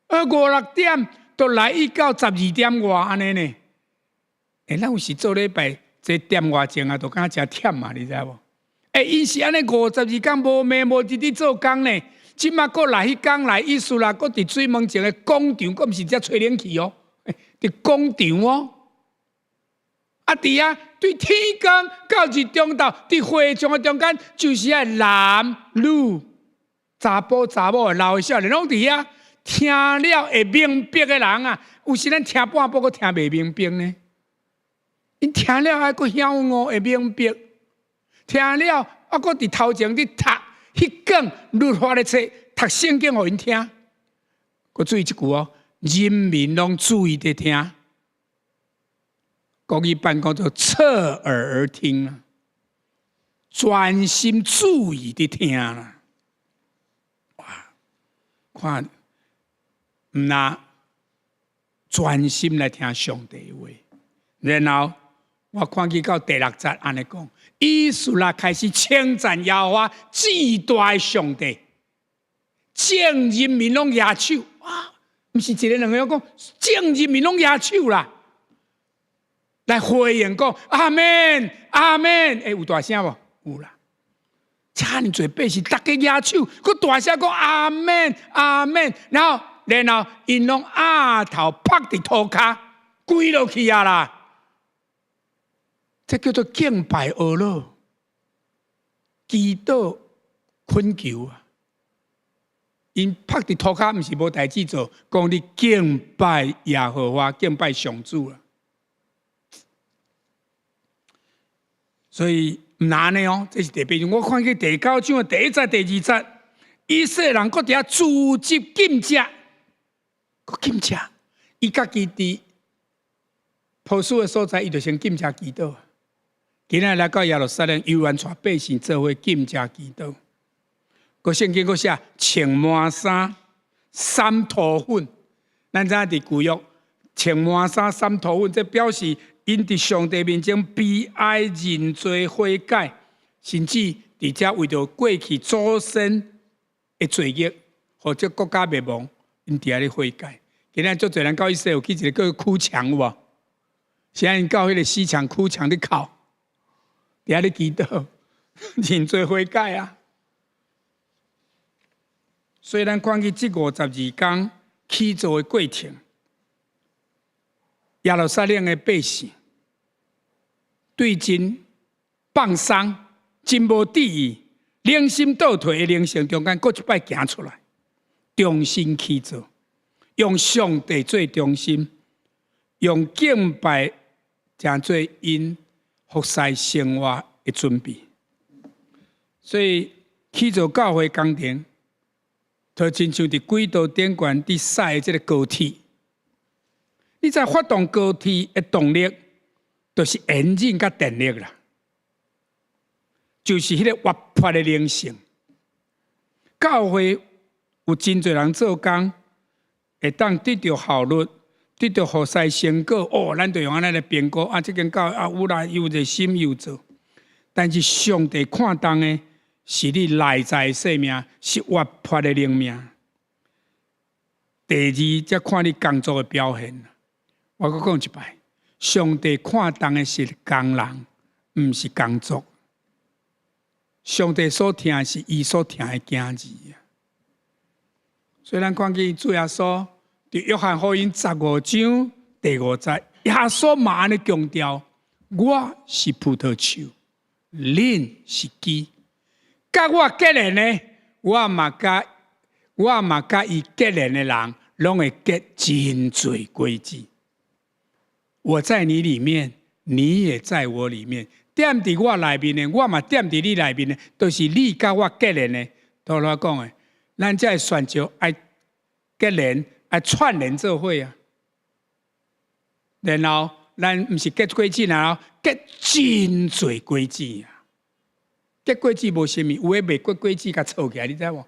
啊五六點都來一到12點外按呢呢。欸，咱有時做禮拜，這點外鐘啊，都感覺誠忝嘛，你知無？欸，𪜶是按呢52工無暝無日佇做工呢。這馬閣來彼工來以斯拉，閣佇水門前的廣場，閣毋是遮吹冷氣哦，佇廣場哦。啊，佇遐對天光到日中晝，佇會眾的中間，就是遐男女查埔查某的老的少年，攏佇遐聽了會明白的人啊，有時咱聽半晡，閣聽袂明白呢。𪜶聽了還閣曉悟會明白，聽了啊，閣佇頭前佇讀彼卷律法的冊，讀聖經予𪜶聽。閣注意這句哦，人民攏注意佇聽。國語版講做側耳而聽啊，專心注意佇聽啦。哇，看，毋若專心來聽上帝話，然後我看見到第六節按呢講，以斯拉開始稱讚耶和華至大的上帝，眾人民攏舉手，哇，毋是一个兩个講，眾人民攏舉手啦，來回應講阿們阿們，欸，有大聲無？有啦，遮爾濟百姓，逐家舉手，閣大聲講阿們阿們，然後𪜶攏額頭拍佇塗跤，跪落去啊啦！這叫做敬拜阿羅，祈禱懇求啊！𪜶拍佇塗跤，毋是無代誌做，講你敬拜耶和華，敬拜上主啊！所以毋若按呢哦，這是第八章。我看見第九章的第一節、第二節，以色列人閣佇遐組織禁食，閣禁食。伊家己佇波斯的所在，伊就先禁食祈禱。今仔來到耶路撒冷，猶原帶百姓做伙禁食祈禱。閣聖經閣寫穿麻衫、捎塗粉。咱知影佇舊約穿麻衫、捎塗粉，這表示𪜶佇上帝面前悲哀認罪悔改，甚至佇遮為著過去祖先的罪孽，或者國家滅亡，𪜶佇遐咧悔改。今仔足濟人到以色列有去一个叫哭牆有無？現在𪜶到彼个死牆哭牆咧哭，佇遐咧祈禱，認罪悔改啊！所以咱看見這52工起造的過程，耶路撒冷的百姓對真放鬆、真無注意、良心倒退的靈性中間，閣一擺行出來，重新起造，用上帝做中心，用敬拜成做𪜶服侍生活的準備。所以起造教會工程，就親像佇軌道頂懸佇駛的這个高鐵，你知發動高鐵的動力，就是引擎佮電力啦。就是彼個活潑的靈性。教會有真濟人做工，會當得著效率，得著服侍成果。哦，咱就用按呢來評估啊，這間教會啊，有啦，有熱心有做。但是上帝看重的是你內在的生命，是活潑的靈命。第二，才看你工作的表現。我閣講一擺，上帝看重的是工人，毋是工作。上帝所疼是伊所疼的囝兒啊。所以咱看見主耶穌佇約翰福音15章第5節，耶穌嘛按呢強調：我是葡萄樹，恁是枝。佮我結連的，我嘛佮伊結連的人，攏會結真濟果子。我在你裡面，你也在我裡面。踮佇我內面的，我嘛踮佇你內面的，都是你佮我結連的。頭拄講的，咱才會選擇愛結連，愛串聯做伙啊。然後，咱毋是結果子，然後結真濟果子啊。結果子無啥物，有的袂結果子，共錯起來，你知無？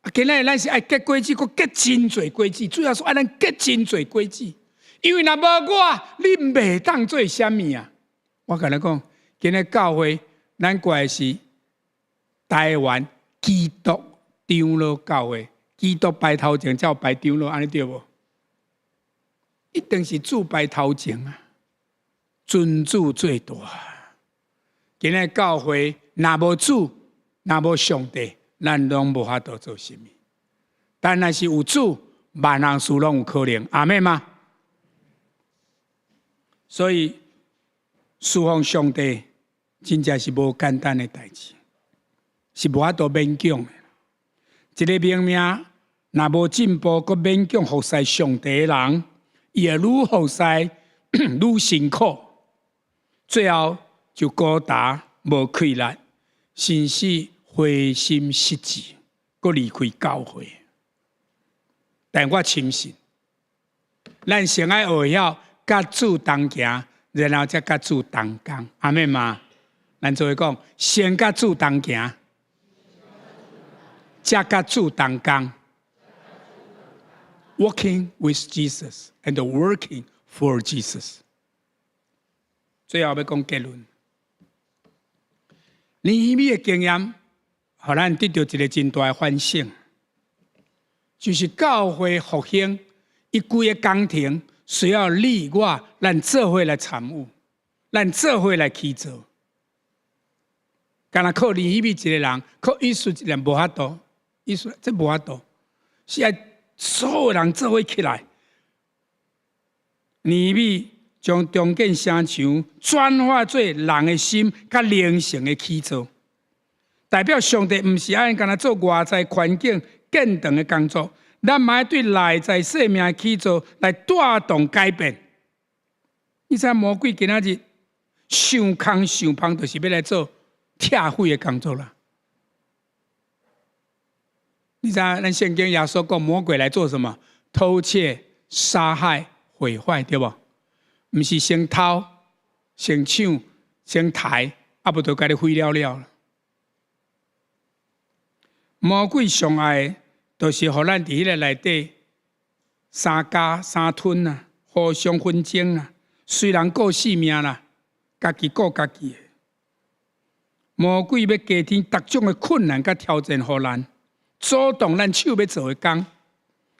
啊，今仔日咱是愛結果子，閣結真濟果子。主耶穌愛咱結真濟果子，因為若無我，你袂當做啥物啊？我共你講，今日教會，咱掛的是台灣基督長老教會，基督排頭前，才有排長老，按呢對無？一定是主排頭前啊，尊主最大。今日教會若無主，若無上帝，咱攏無法度做啥物。但若是有主，萬項事攏有可能。阿們嗎？所以侍奉上帝真正是無簡單的代誌，是無法度勉強的。一个明明若無進步，閣勉強服侍上帝的人，伊會愈服侍愈辛苦，最後就孤單無氣力，甚至灰心失志，閣離開教會。但我深信，咱先愛學曉佮主同行，然後才佮主同工。阿們嗎？咱做伙講，先佮主同行，才佮主同工。Walking with Jesus and working for Jesus。最後欲講結論，尼希米的經驗，予咱得著一个真大的反省，就是教會復興，伊規个工程需要你我咱做伙來參與，咱做伙來去做。干焦靠尼希米一個人，靠以斯拉一個人無法度，以斯拉這無法度，是愛所有人做伙起來。尼希米將重建城牆轉化做人的心佮靈性的起造，代表上帝毋是愛干焦做外在環境建堂的工作，咱嘛愛對內在生命的起造來帶動改變。你知魔鬼今仔日想空想芳，就是欲來做拆毀的工作啦。你知影咱聖經耶穌講魔鬼來做什麼？偷竊、殺害、毀壞，對無？毋是先偷、先搶、先刣，啊無就共你毀了了。魔鬼上愛的，就是予咱佇彼个內底三家三吞啊，互相紛爭啊。雖然顧性命啦，家己顧家己的。魔鬼欲加添逐種的困難佮挑戰予咱，阻擋咱手欲做的工，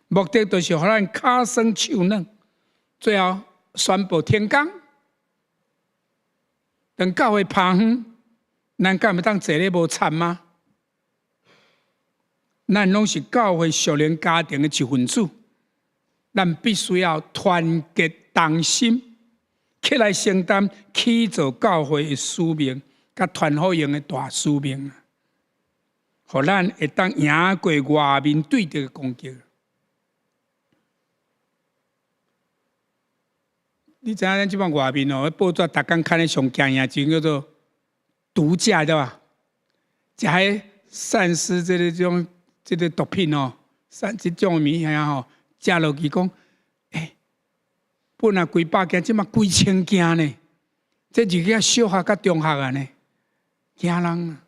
目的就是予咱跤酸手軟，最後宣布停工。當教會拍昏，咱敢會當坐咧無插嗎？咱攏是教會屬靈家庭的一份子，咱必須要團結同心，起來承擔起造教會的使命，佮傳福音的大使命啊！予咱會當贏過外面對敵的攻擊。你知影咱這擺外面哦，報紙逐工刊咧上驚嚇，一種叫做毒駕，對吧？食彼散失這个種這个毒品哦，散這種物件吼，食落去講，欸，本來幾百件，這擺幾千件呢？這就叫小學佮中學啊呢。驚人啊！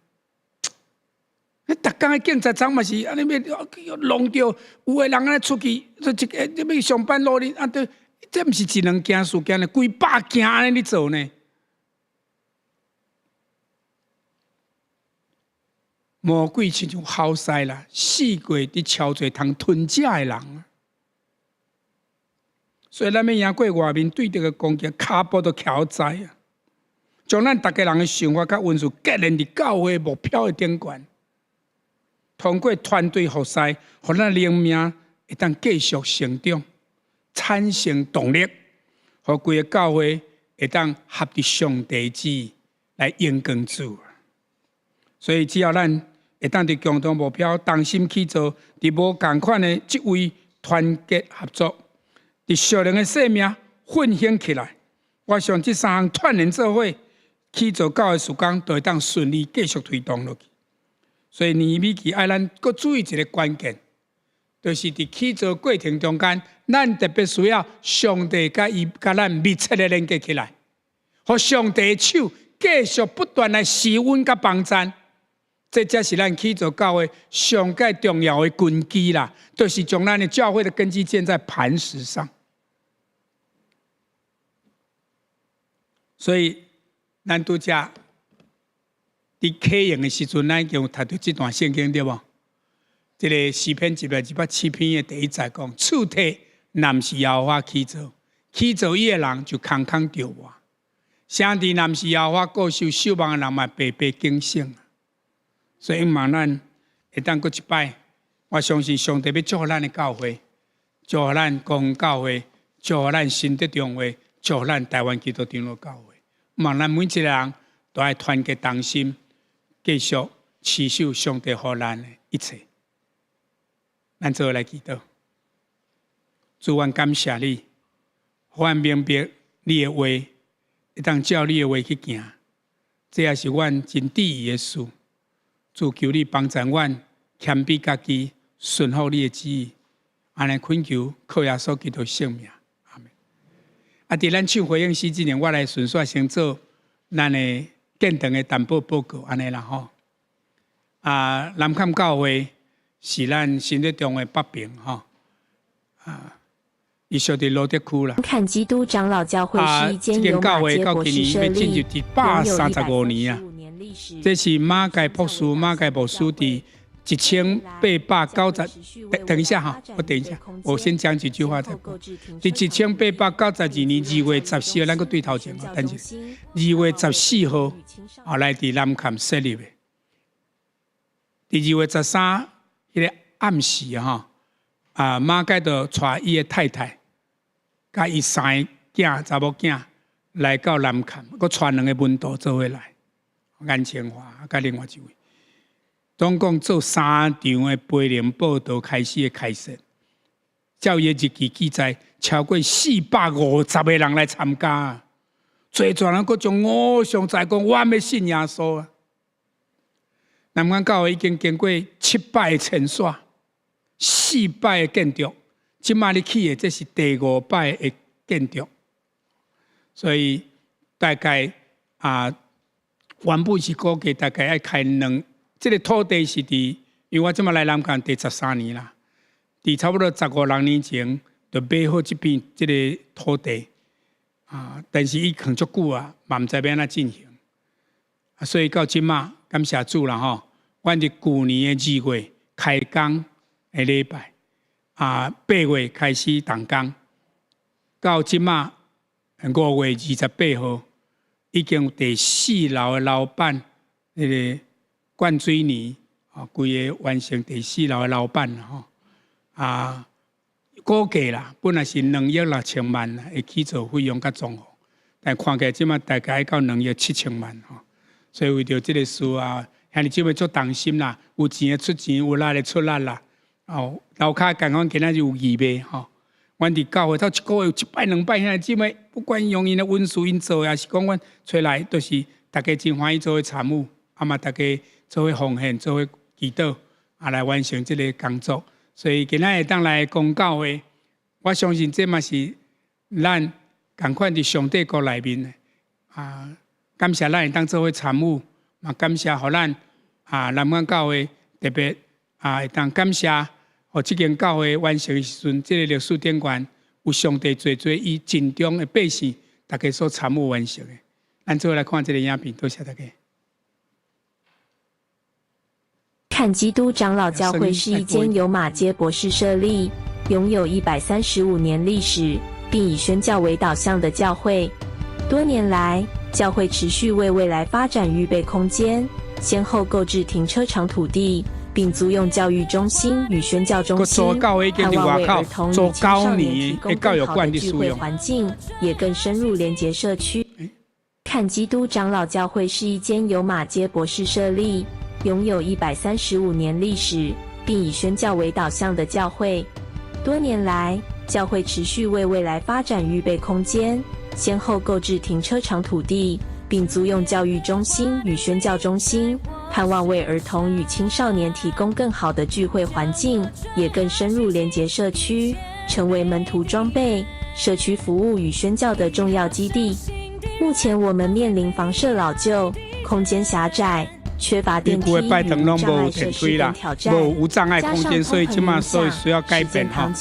你逐工的警察總嘛是按呢欲弄著，有的人按呢出去，一個欲上班路哩啊，對，這毋是一兩件事件咧，幾百件按呢咧做呢。魔鬼親像猴獅啦，四界佇超濟通吞食的人啊！所以咱欲贏過外面對敵的攻擊，跤步都徛知啊！將咱逐家人的想法佮恩賜結連佇教會目標的頂懸，通過團隊服侍，予咱靈命會當繼續成長，產生動力，予規个教會會當合佇上帝旨意來榮光主。所以只要咱會當佇共同目標同心去做，佇無仝款的職位團結合作，佇屬靈的生命奮興起來，我想這三項串聯做伙去做教會事工，就會當順利繼續推動落去。所以尼希米記愛咱閣注意一个關鍵，就是佇去做過程中間，咱特別需要上帝佮伊佮咱密切的連結起來，予上帝的手繼續不斷來施恩佮幫贊。這才是咱去做教會上蓋重要的根基啦，就是將咱的教會的根基建在磐石上。所以，咱拄才佇啟用的時陣，咱已經有讀著這段聖經對無？這个詩篇127篇的第一節講：柱體若毋是耶和華起造，起造伊的人就空空著活。城池若毋是耶和華固守，守望的人嘛白白警醒。所以，望咱會當閣一擺，我相信上帝欲祝福咱的教會，祝福咱公教會，祝福咱新德中會，祝福咱台灣基督長老教會。望咱每一個人都愛團結同心，繼續持守上帝予咱的一切。咱做伙來祈禱，主，阮感謝你，予阮明白你的話，會當照你的話去行，這也是阮真得意的事。主，求你幫助阮謙卑家己，順服你的旨意，按呢懇求，靠耶穌基督聖名，阿們。啊，佇咱唱回應詩之前，我來順紲先做咱的建堂的淡薄報告，按呢啦吼。啊，南崁教會是咱新德中的北爿吼。啊，伊屬佇蘆竹區啦。看基督長老教會是一間啊，這間由教馬偕會到博士設今年欲進入立，一百擁有三一十五年啊。 135年歷史。這是馬偕博士，馬偕牧師佇1890，等等一下哈，我等一下，我先講幾句話再講。佇1892年2月14號，咱閣對頭前哦，等一下。2月14號，啊，來佇南崁設立的。佇2月13，彼个暗時吼，啊，馬偕就帶伊的太太，佮伊三个囝查某囝來到南崁，閣帶兩个門徒做伙來，顏清華佮另外一位。總共做三場的培靈報道開始的開設，照伊的日記記載，超過450個人來參加，濟濟人閣將偶像在講，我欲信耶穌啊！南崁教會已經經過七擺的遷徙，四擺的建築，這擺咧起的這是第五擺的建築，所以大概啊，原本是估計大概愛開兩。這个土地是佇，因為我這擺來南崁第13年啦，佇差不多十五六年前就買好這片這个土地，啊，但是伊囥足久啊，嘛毋知欲按怎進行，啊，所以到這擺感謝主啦吼，阮佇舊年的2月開工的禮拜，啊，8月開始動工，到這擺5月28號，已經第四樓的樓板彼个灌水泥，哦，規个完成第四樓的樓板吼，啊，估計啦，本來是2億6千萬啦，會起造費用佮裝潢，但看起來這擺大概愛到2億7千萬吼，所以為著這个事啊，兄弟姊妹足擔心啦，有錢的出錢，有力的出力啦，哦，樓跤仝款今仔日有義賣吼，阮佇教會頭一个月有一擺兩擺兄弟姊妹，不管用𪜶的恩賜𪜶做，抑是講阮揣來，都是大家真歡喜做伙參與，啊嘛，大家做伙奉獻，做伙祈禱，啊來完成這个工作。所以今仔會當來公教會，我相信這嘛是咱仝款佇上帝國內面的啊，感謝咱會當做伙參與，嘛感謝予咱啊南港教會特別啊會當感謝，予這間教會完成的時陣，這個歷史頂懸有上帝濟濟伊盡忠的百姓，大家所參與完成的。咱做伙來看這個影片，多謝大家。看基督長老教會是一間由馬偕博士設立、擁有135年歷史，並以宣教為導向的教會。多年來，教會持續為未來發展預備空間，先後購置停車場土地，並租用教育中心與宣教中心，盼望為兒童與青少年提供更好的聚會環境，也更深入連結社區。看基督長老教會是一間由馬偕博士設立、擁有135年歷史，並以宣教為導向的教會。多年來，教會持續為未來發展預備空間，先後購置停車場土地，並租用教育中心與宣教中心，盼望為兒童與青少年提供更好的聚會環境，也更深入連結社區，成為門徒裝備、社區服務與宣教的重要基地。目前我們面臨房舍老舊、空間狹窄、缺乏電梯與無障礙設施等挑戰，無障礙空間，所以這馬所以需要改變哈。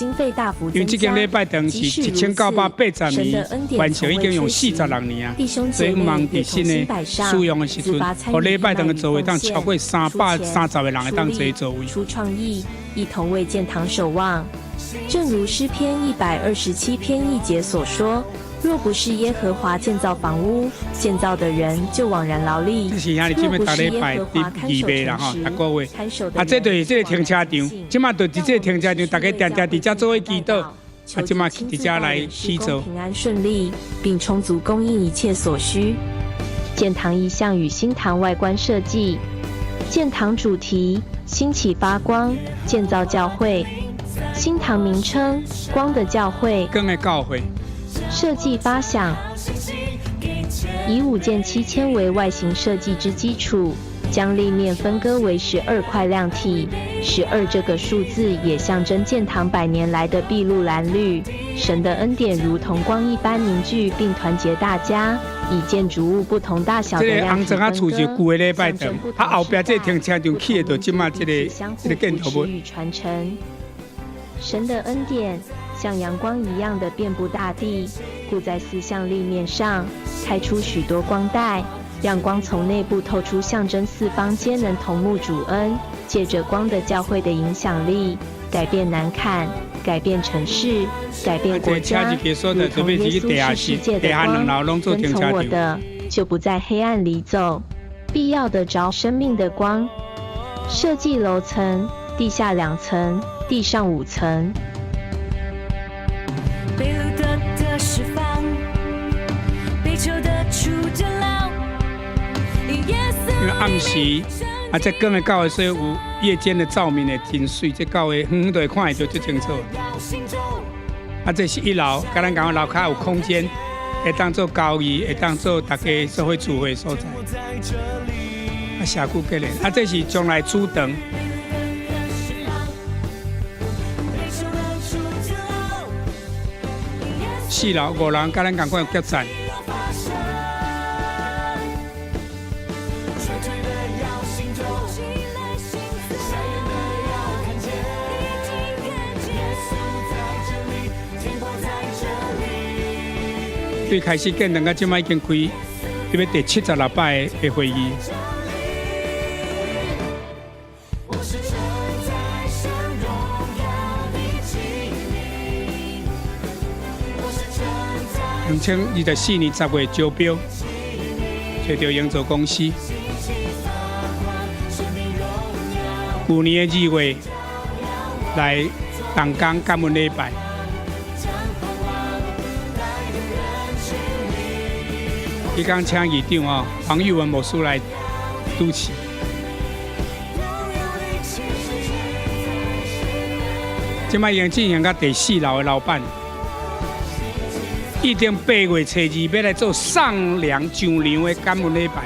因為這間禮拜堂是1980年完成，已經用46年啊，所以毋通佇新的使用的時陣，予禮拜堂的座位當超過330個人會當坐座位。出創意，一同為建堂守望。正如詩篇127篇1節所說。若不是耶和華建造房屋，建造的人就枉然勞力。這是兄弟姊妹逐禮拜佇預備啦吼，逐個月。啊，這就是這個停車場，這馬就佇這個停車場，大家定定佇遮做伙祈禱。啊，這馬佇遮來起座。平安順利，並充足供應一切所需。建堂意象與新堂外觀設計。建堂主題：興起發光，建造教會。新堂名稱：光的教會。光的教會。設計發想，以5件7000為外形設計之基礎，將立面分割為12塊量體。十二這個數字也象徵建堂百年來的篳路藍縷。神的恩典如同光一般凝聚並團結大家，以建築物不同大小的量體分割，象徵不同時代、不同民族相互扶持與傳承。神的恩典像陽光一樣的遍佈大地，故在四向立面上開出許多光帶，讓光從內部透出，象徵四方皆能同沐主恩。借着光的教會的影響力，改變南崁，改變城市，改變國家，如同耶穌是世界的光，跟從我的，就不在黑暗裡走。必要的著生命的光。設計樓層，地下2層，地上5層。被擄的得釋放，被囚的出監牢。因為暗時啊，這光的教會所以有夜間的照明的真媠，這教會遠遠都會看會著足清楚。啊，這是一樓，佮咱講樓跤有空間，會當做交誼，會當做大家做伙聚會的所在。啊，社區隔離，啊，這是將來主堂。四樓五樓佮咱仝款有結站。對開始建堂到這擺已經開，欲第76擺的會議。2024年10月招標，揣著營造公司。舊年的2月來動工感恩禮拜。彼工請議長哦，黃玉文牧師來主持。這擺已經進行到第四樓的樓板，預定8月初2欲來做上梁上梁的感恩禮拜。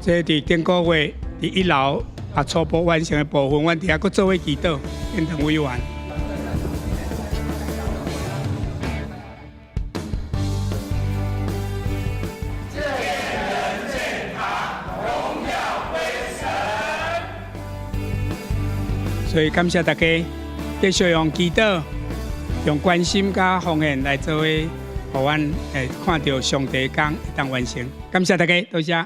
這佇頂個月佇一樓啊初步完成的部分，阮佇遐閣做伙祈禱，建堂委員。所以感謝大家繼續用祈禱、用關心佮奉獻來做伙，予阮會看著上帝工會當完成。感謝大家，多謝。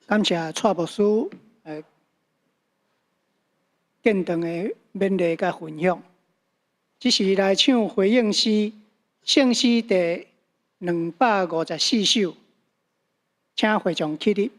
感謝蔡牧師建堂的勉勵佮分享。這時來唱回應詩，聖詩第254首，請會眾起立。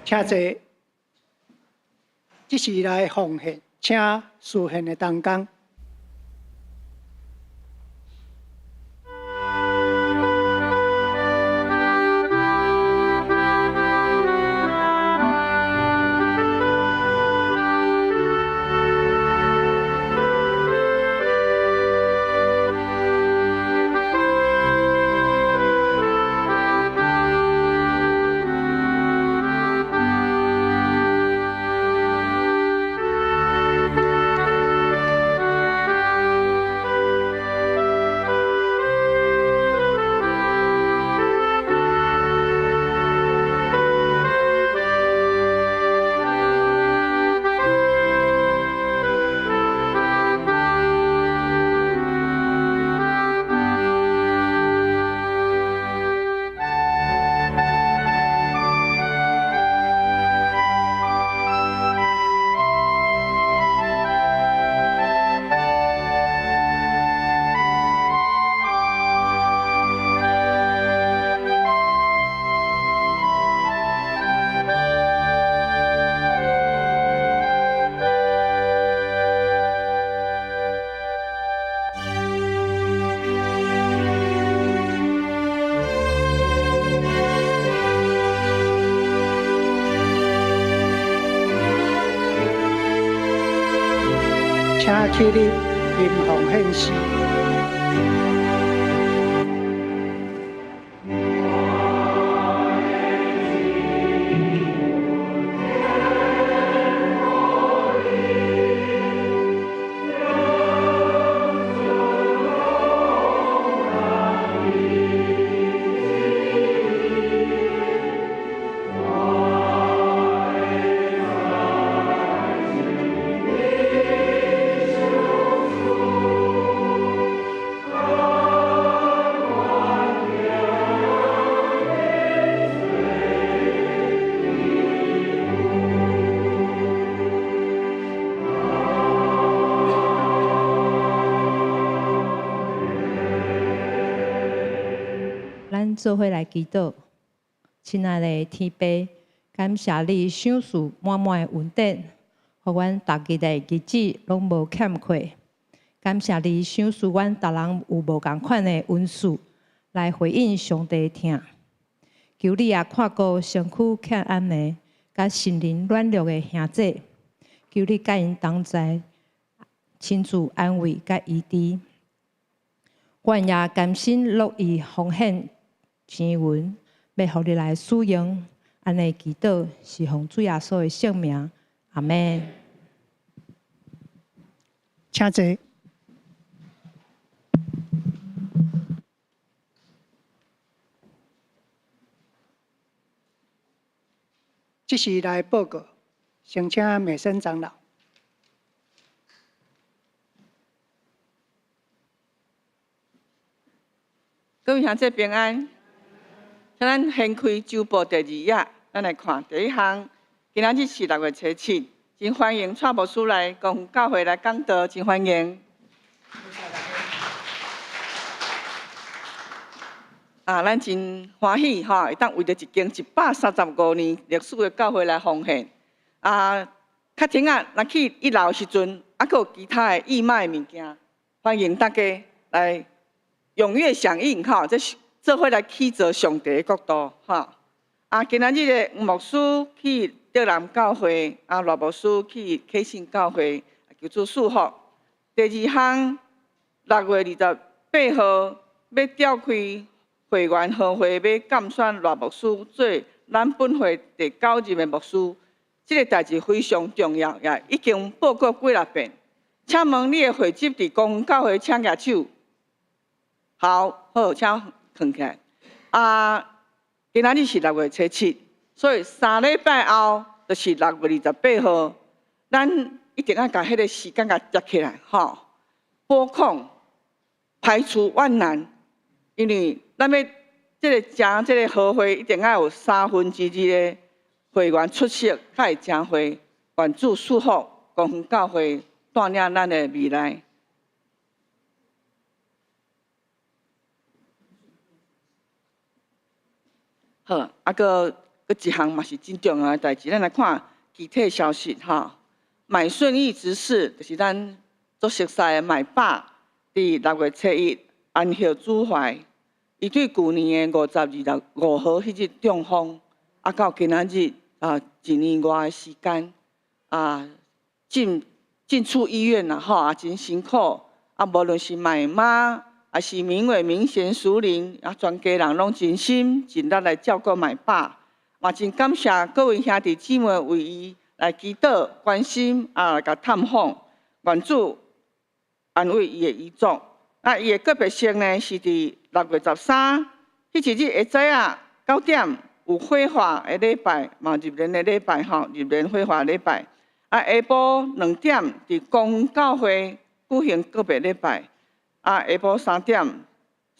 請坐，這時來奉獻，請司獻的同工。請起立林奉獻詩。咱做伙來祈禱，親愛的天父，感謝你賞賜滿滿的恩典，予阮逐日的日子攏無欠缺。感謝你賞賜阮逐人有無仝款的恩賜，來回應上帝的疼。求你也看顧身軀欠暗暝、佮心靈軟弱的兄弟，求你佮𪜶同在，親自安慰佮醫治。阮也甘心樂意奉獻錢銀，欲予你來使用。按呢祈禱是奉主耶穌的聖名，阿們。請坐。這時來報告，先請美森長老。各位鄉親平安。請咱掀開週報第二頁，咱來看第一項。今仔日是6月初7，真歡迎蔡牧師來公教會來講道，真歡迎。啊，咱真歡喜吼，會當為著一間135年歷史的教會來奉獻。啊，較前仔，若去一樓的時陣，猶閣有其他的義賣物件，歡迎大家來踴躍響應吼，這是做伙來起造上帝的國度吼。啊，今仔日的黃牧師去竹南教會，啊，賴牧師去啟信教會，求主賜福。第二項，6月28號欲召開會員和會，欲監選賴牧師做咱本會第9任的牧師，這个代誌非常重要，也已經報告幾若遍。請問你的會籍佇公教會，請舉手。好，好，請囥起來。啊，今仔日是6月初7，所以3禮拜後就是6月28號，咱一定愛共彼个時間共接起來，吼。補空，排除萬難，因為咱欲這个成這个和會，一定愛有2/3的會員出席，才會成會。願主賜福，光復教會帶領咱的未來。好，啊，閣閣一項嘛是真重要的代誌，咱來看具體消息吼。買順義執事就是咱足熟似的麥爸，佇6月初1安息主懷。伊對舊年的5月25號彼日中風，啊，到今仔日啊一年外的時間，啊進出醫院啦吼，啊真辛苦。啊，無論是麥媽，也是明偉、明賢、淑玲，啊，全家人攏盡心盡力來照顧麥爸，嘛真感謝各位兄弟姊妹為伊來祈禱、關心，啊，來共探訪，願主安慰伊的遺族。啊，伊的告別式呢是佇6月13，彼一日下早仔9點有火化的禮拜，嘛入殮的禮拜吼，入殮火化禮拜。啊，下晡2點佇公教會舉行告別禮拜。啊，下晡3點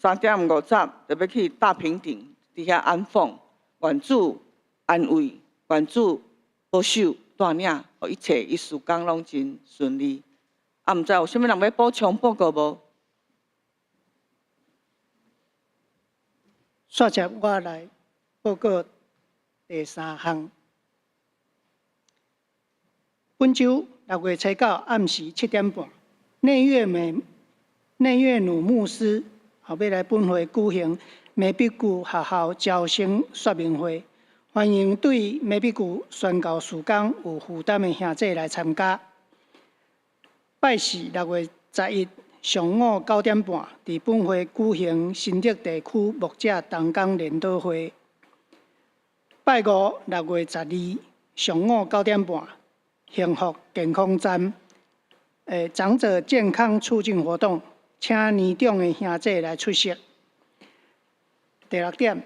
，3點50就欲去大平頂，佇遐安放，願主安慰，願主保守帶領，予一切伊事工攏真順利。啊，毋知有啥物人欲補充報告無？煞接我來報告第三項。本週6月初9暗時7點半，內月女牧師後欲來本會舉行梅碧谷學校招生說明會，歡迎對梅碧谷宣教事工有負擔的兄弟來參加。拜四6月11上午9點半，佇本會舉行新竹地區牧者同工聯禱會。拜五6月12上午9點半，幸福健康站，長者健康促進活動，請年長的兄弟來出席。第六點，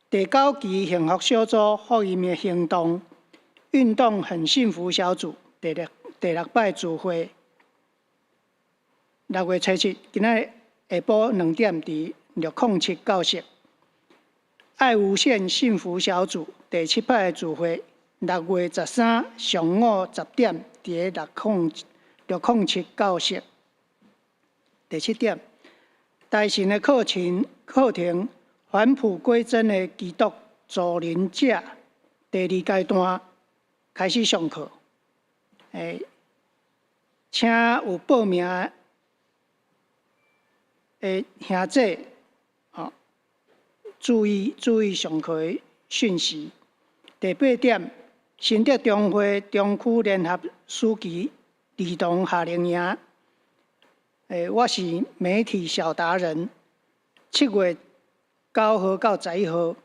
第九期幸福小組福音的行動，運動很幸福小組第六擺聚會。6月初7，今仔日下晡2點佇607教室。愛無限幸福小組第七擺聚會，6月13上午10點佇607教室。第七點，大神的課程返璞歸真的基督助人者第二階段開始上課。請有報名的兄弟，注意上課的訊息。第八點，新竹中會中區聯合暑期兒童夏令營。我是媒體小達人。7月9號到11號，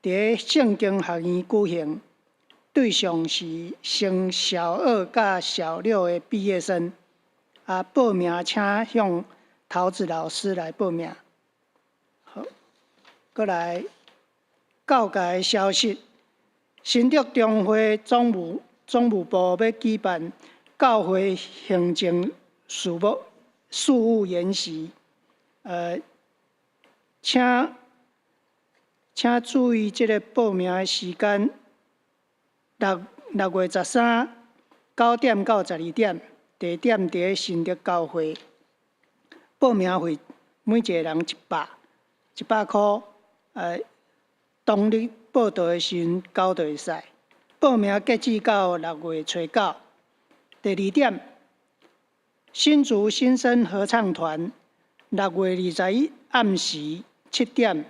佇聖經學院舉行，對象是升小二佮小六的畢業生。啊，報名請向桃子老師來報名。好，閣來教界消息，新竹中會總務部欲舉辦教會行政事務研習，請注意這个報名的時間，6月13 9點到12點，地點佇新竹教會。報名費每一个人100塊，當日報到的時陣交就會使。報名截止到6月初9。第二點，新竹新生合唱團6月21暗時7點，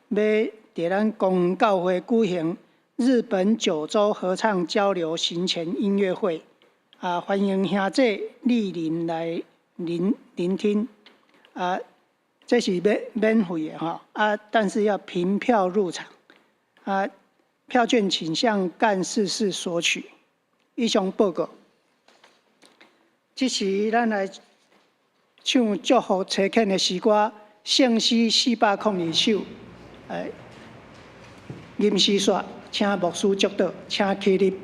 欲佇咱公教會舉行日本九州合唱交流行前音樂會，啊，歡迎兄弟蒞臨來聆聽。啊，這是免費的吼，啊，但是要憑票入場，啊，票券請向幹事室索取。以上報告。這時，咱來唱祝福差遣的詩歌，聖詩402首，吟詩說，請牧師祝禱，請起立。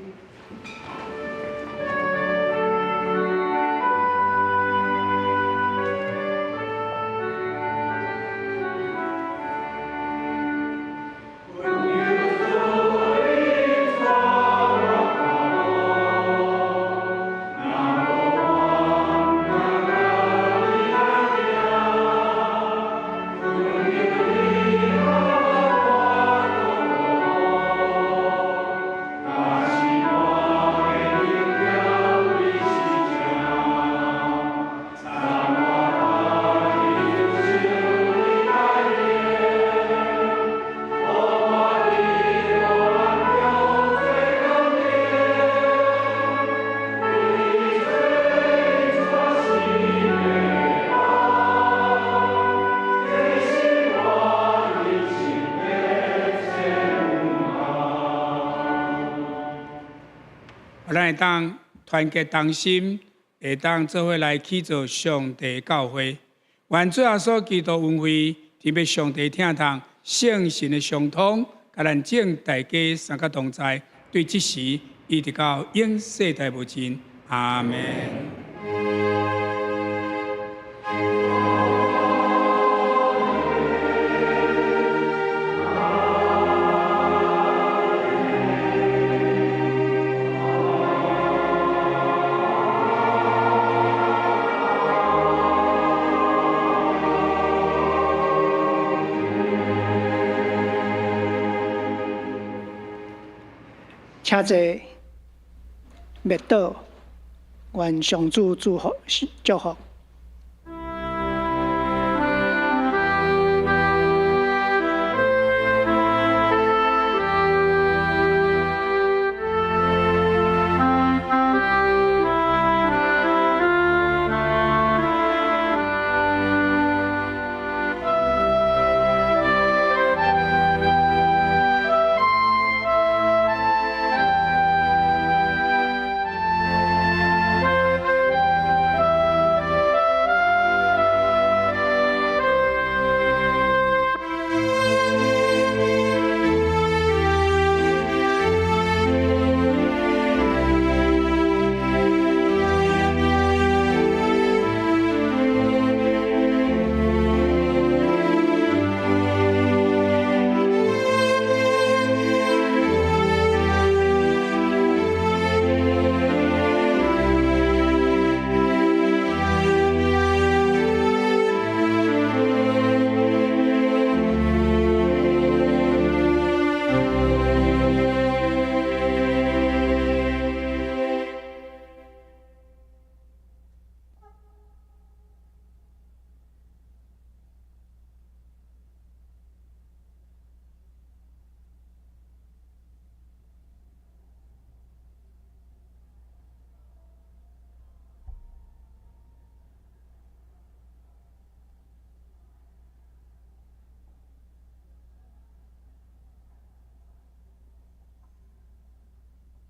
咱會當團結同心，會當做伙來去做上帝教會。願主耶穌基督恩惠，特別上帝疼痛、聖神的相通，佮咱眾大家三個同在，對這時一直到永世代無盡。阿門。請坐，默禱，願上主祝福。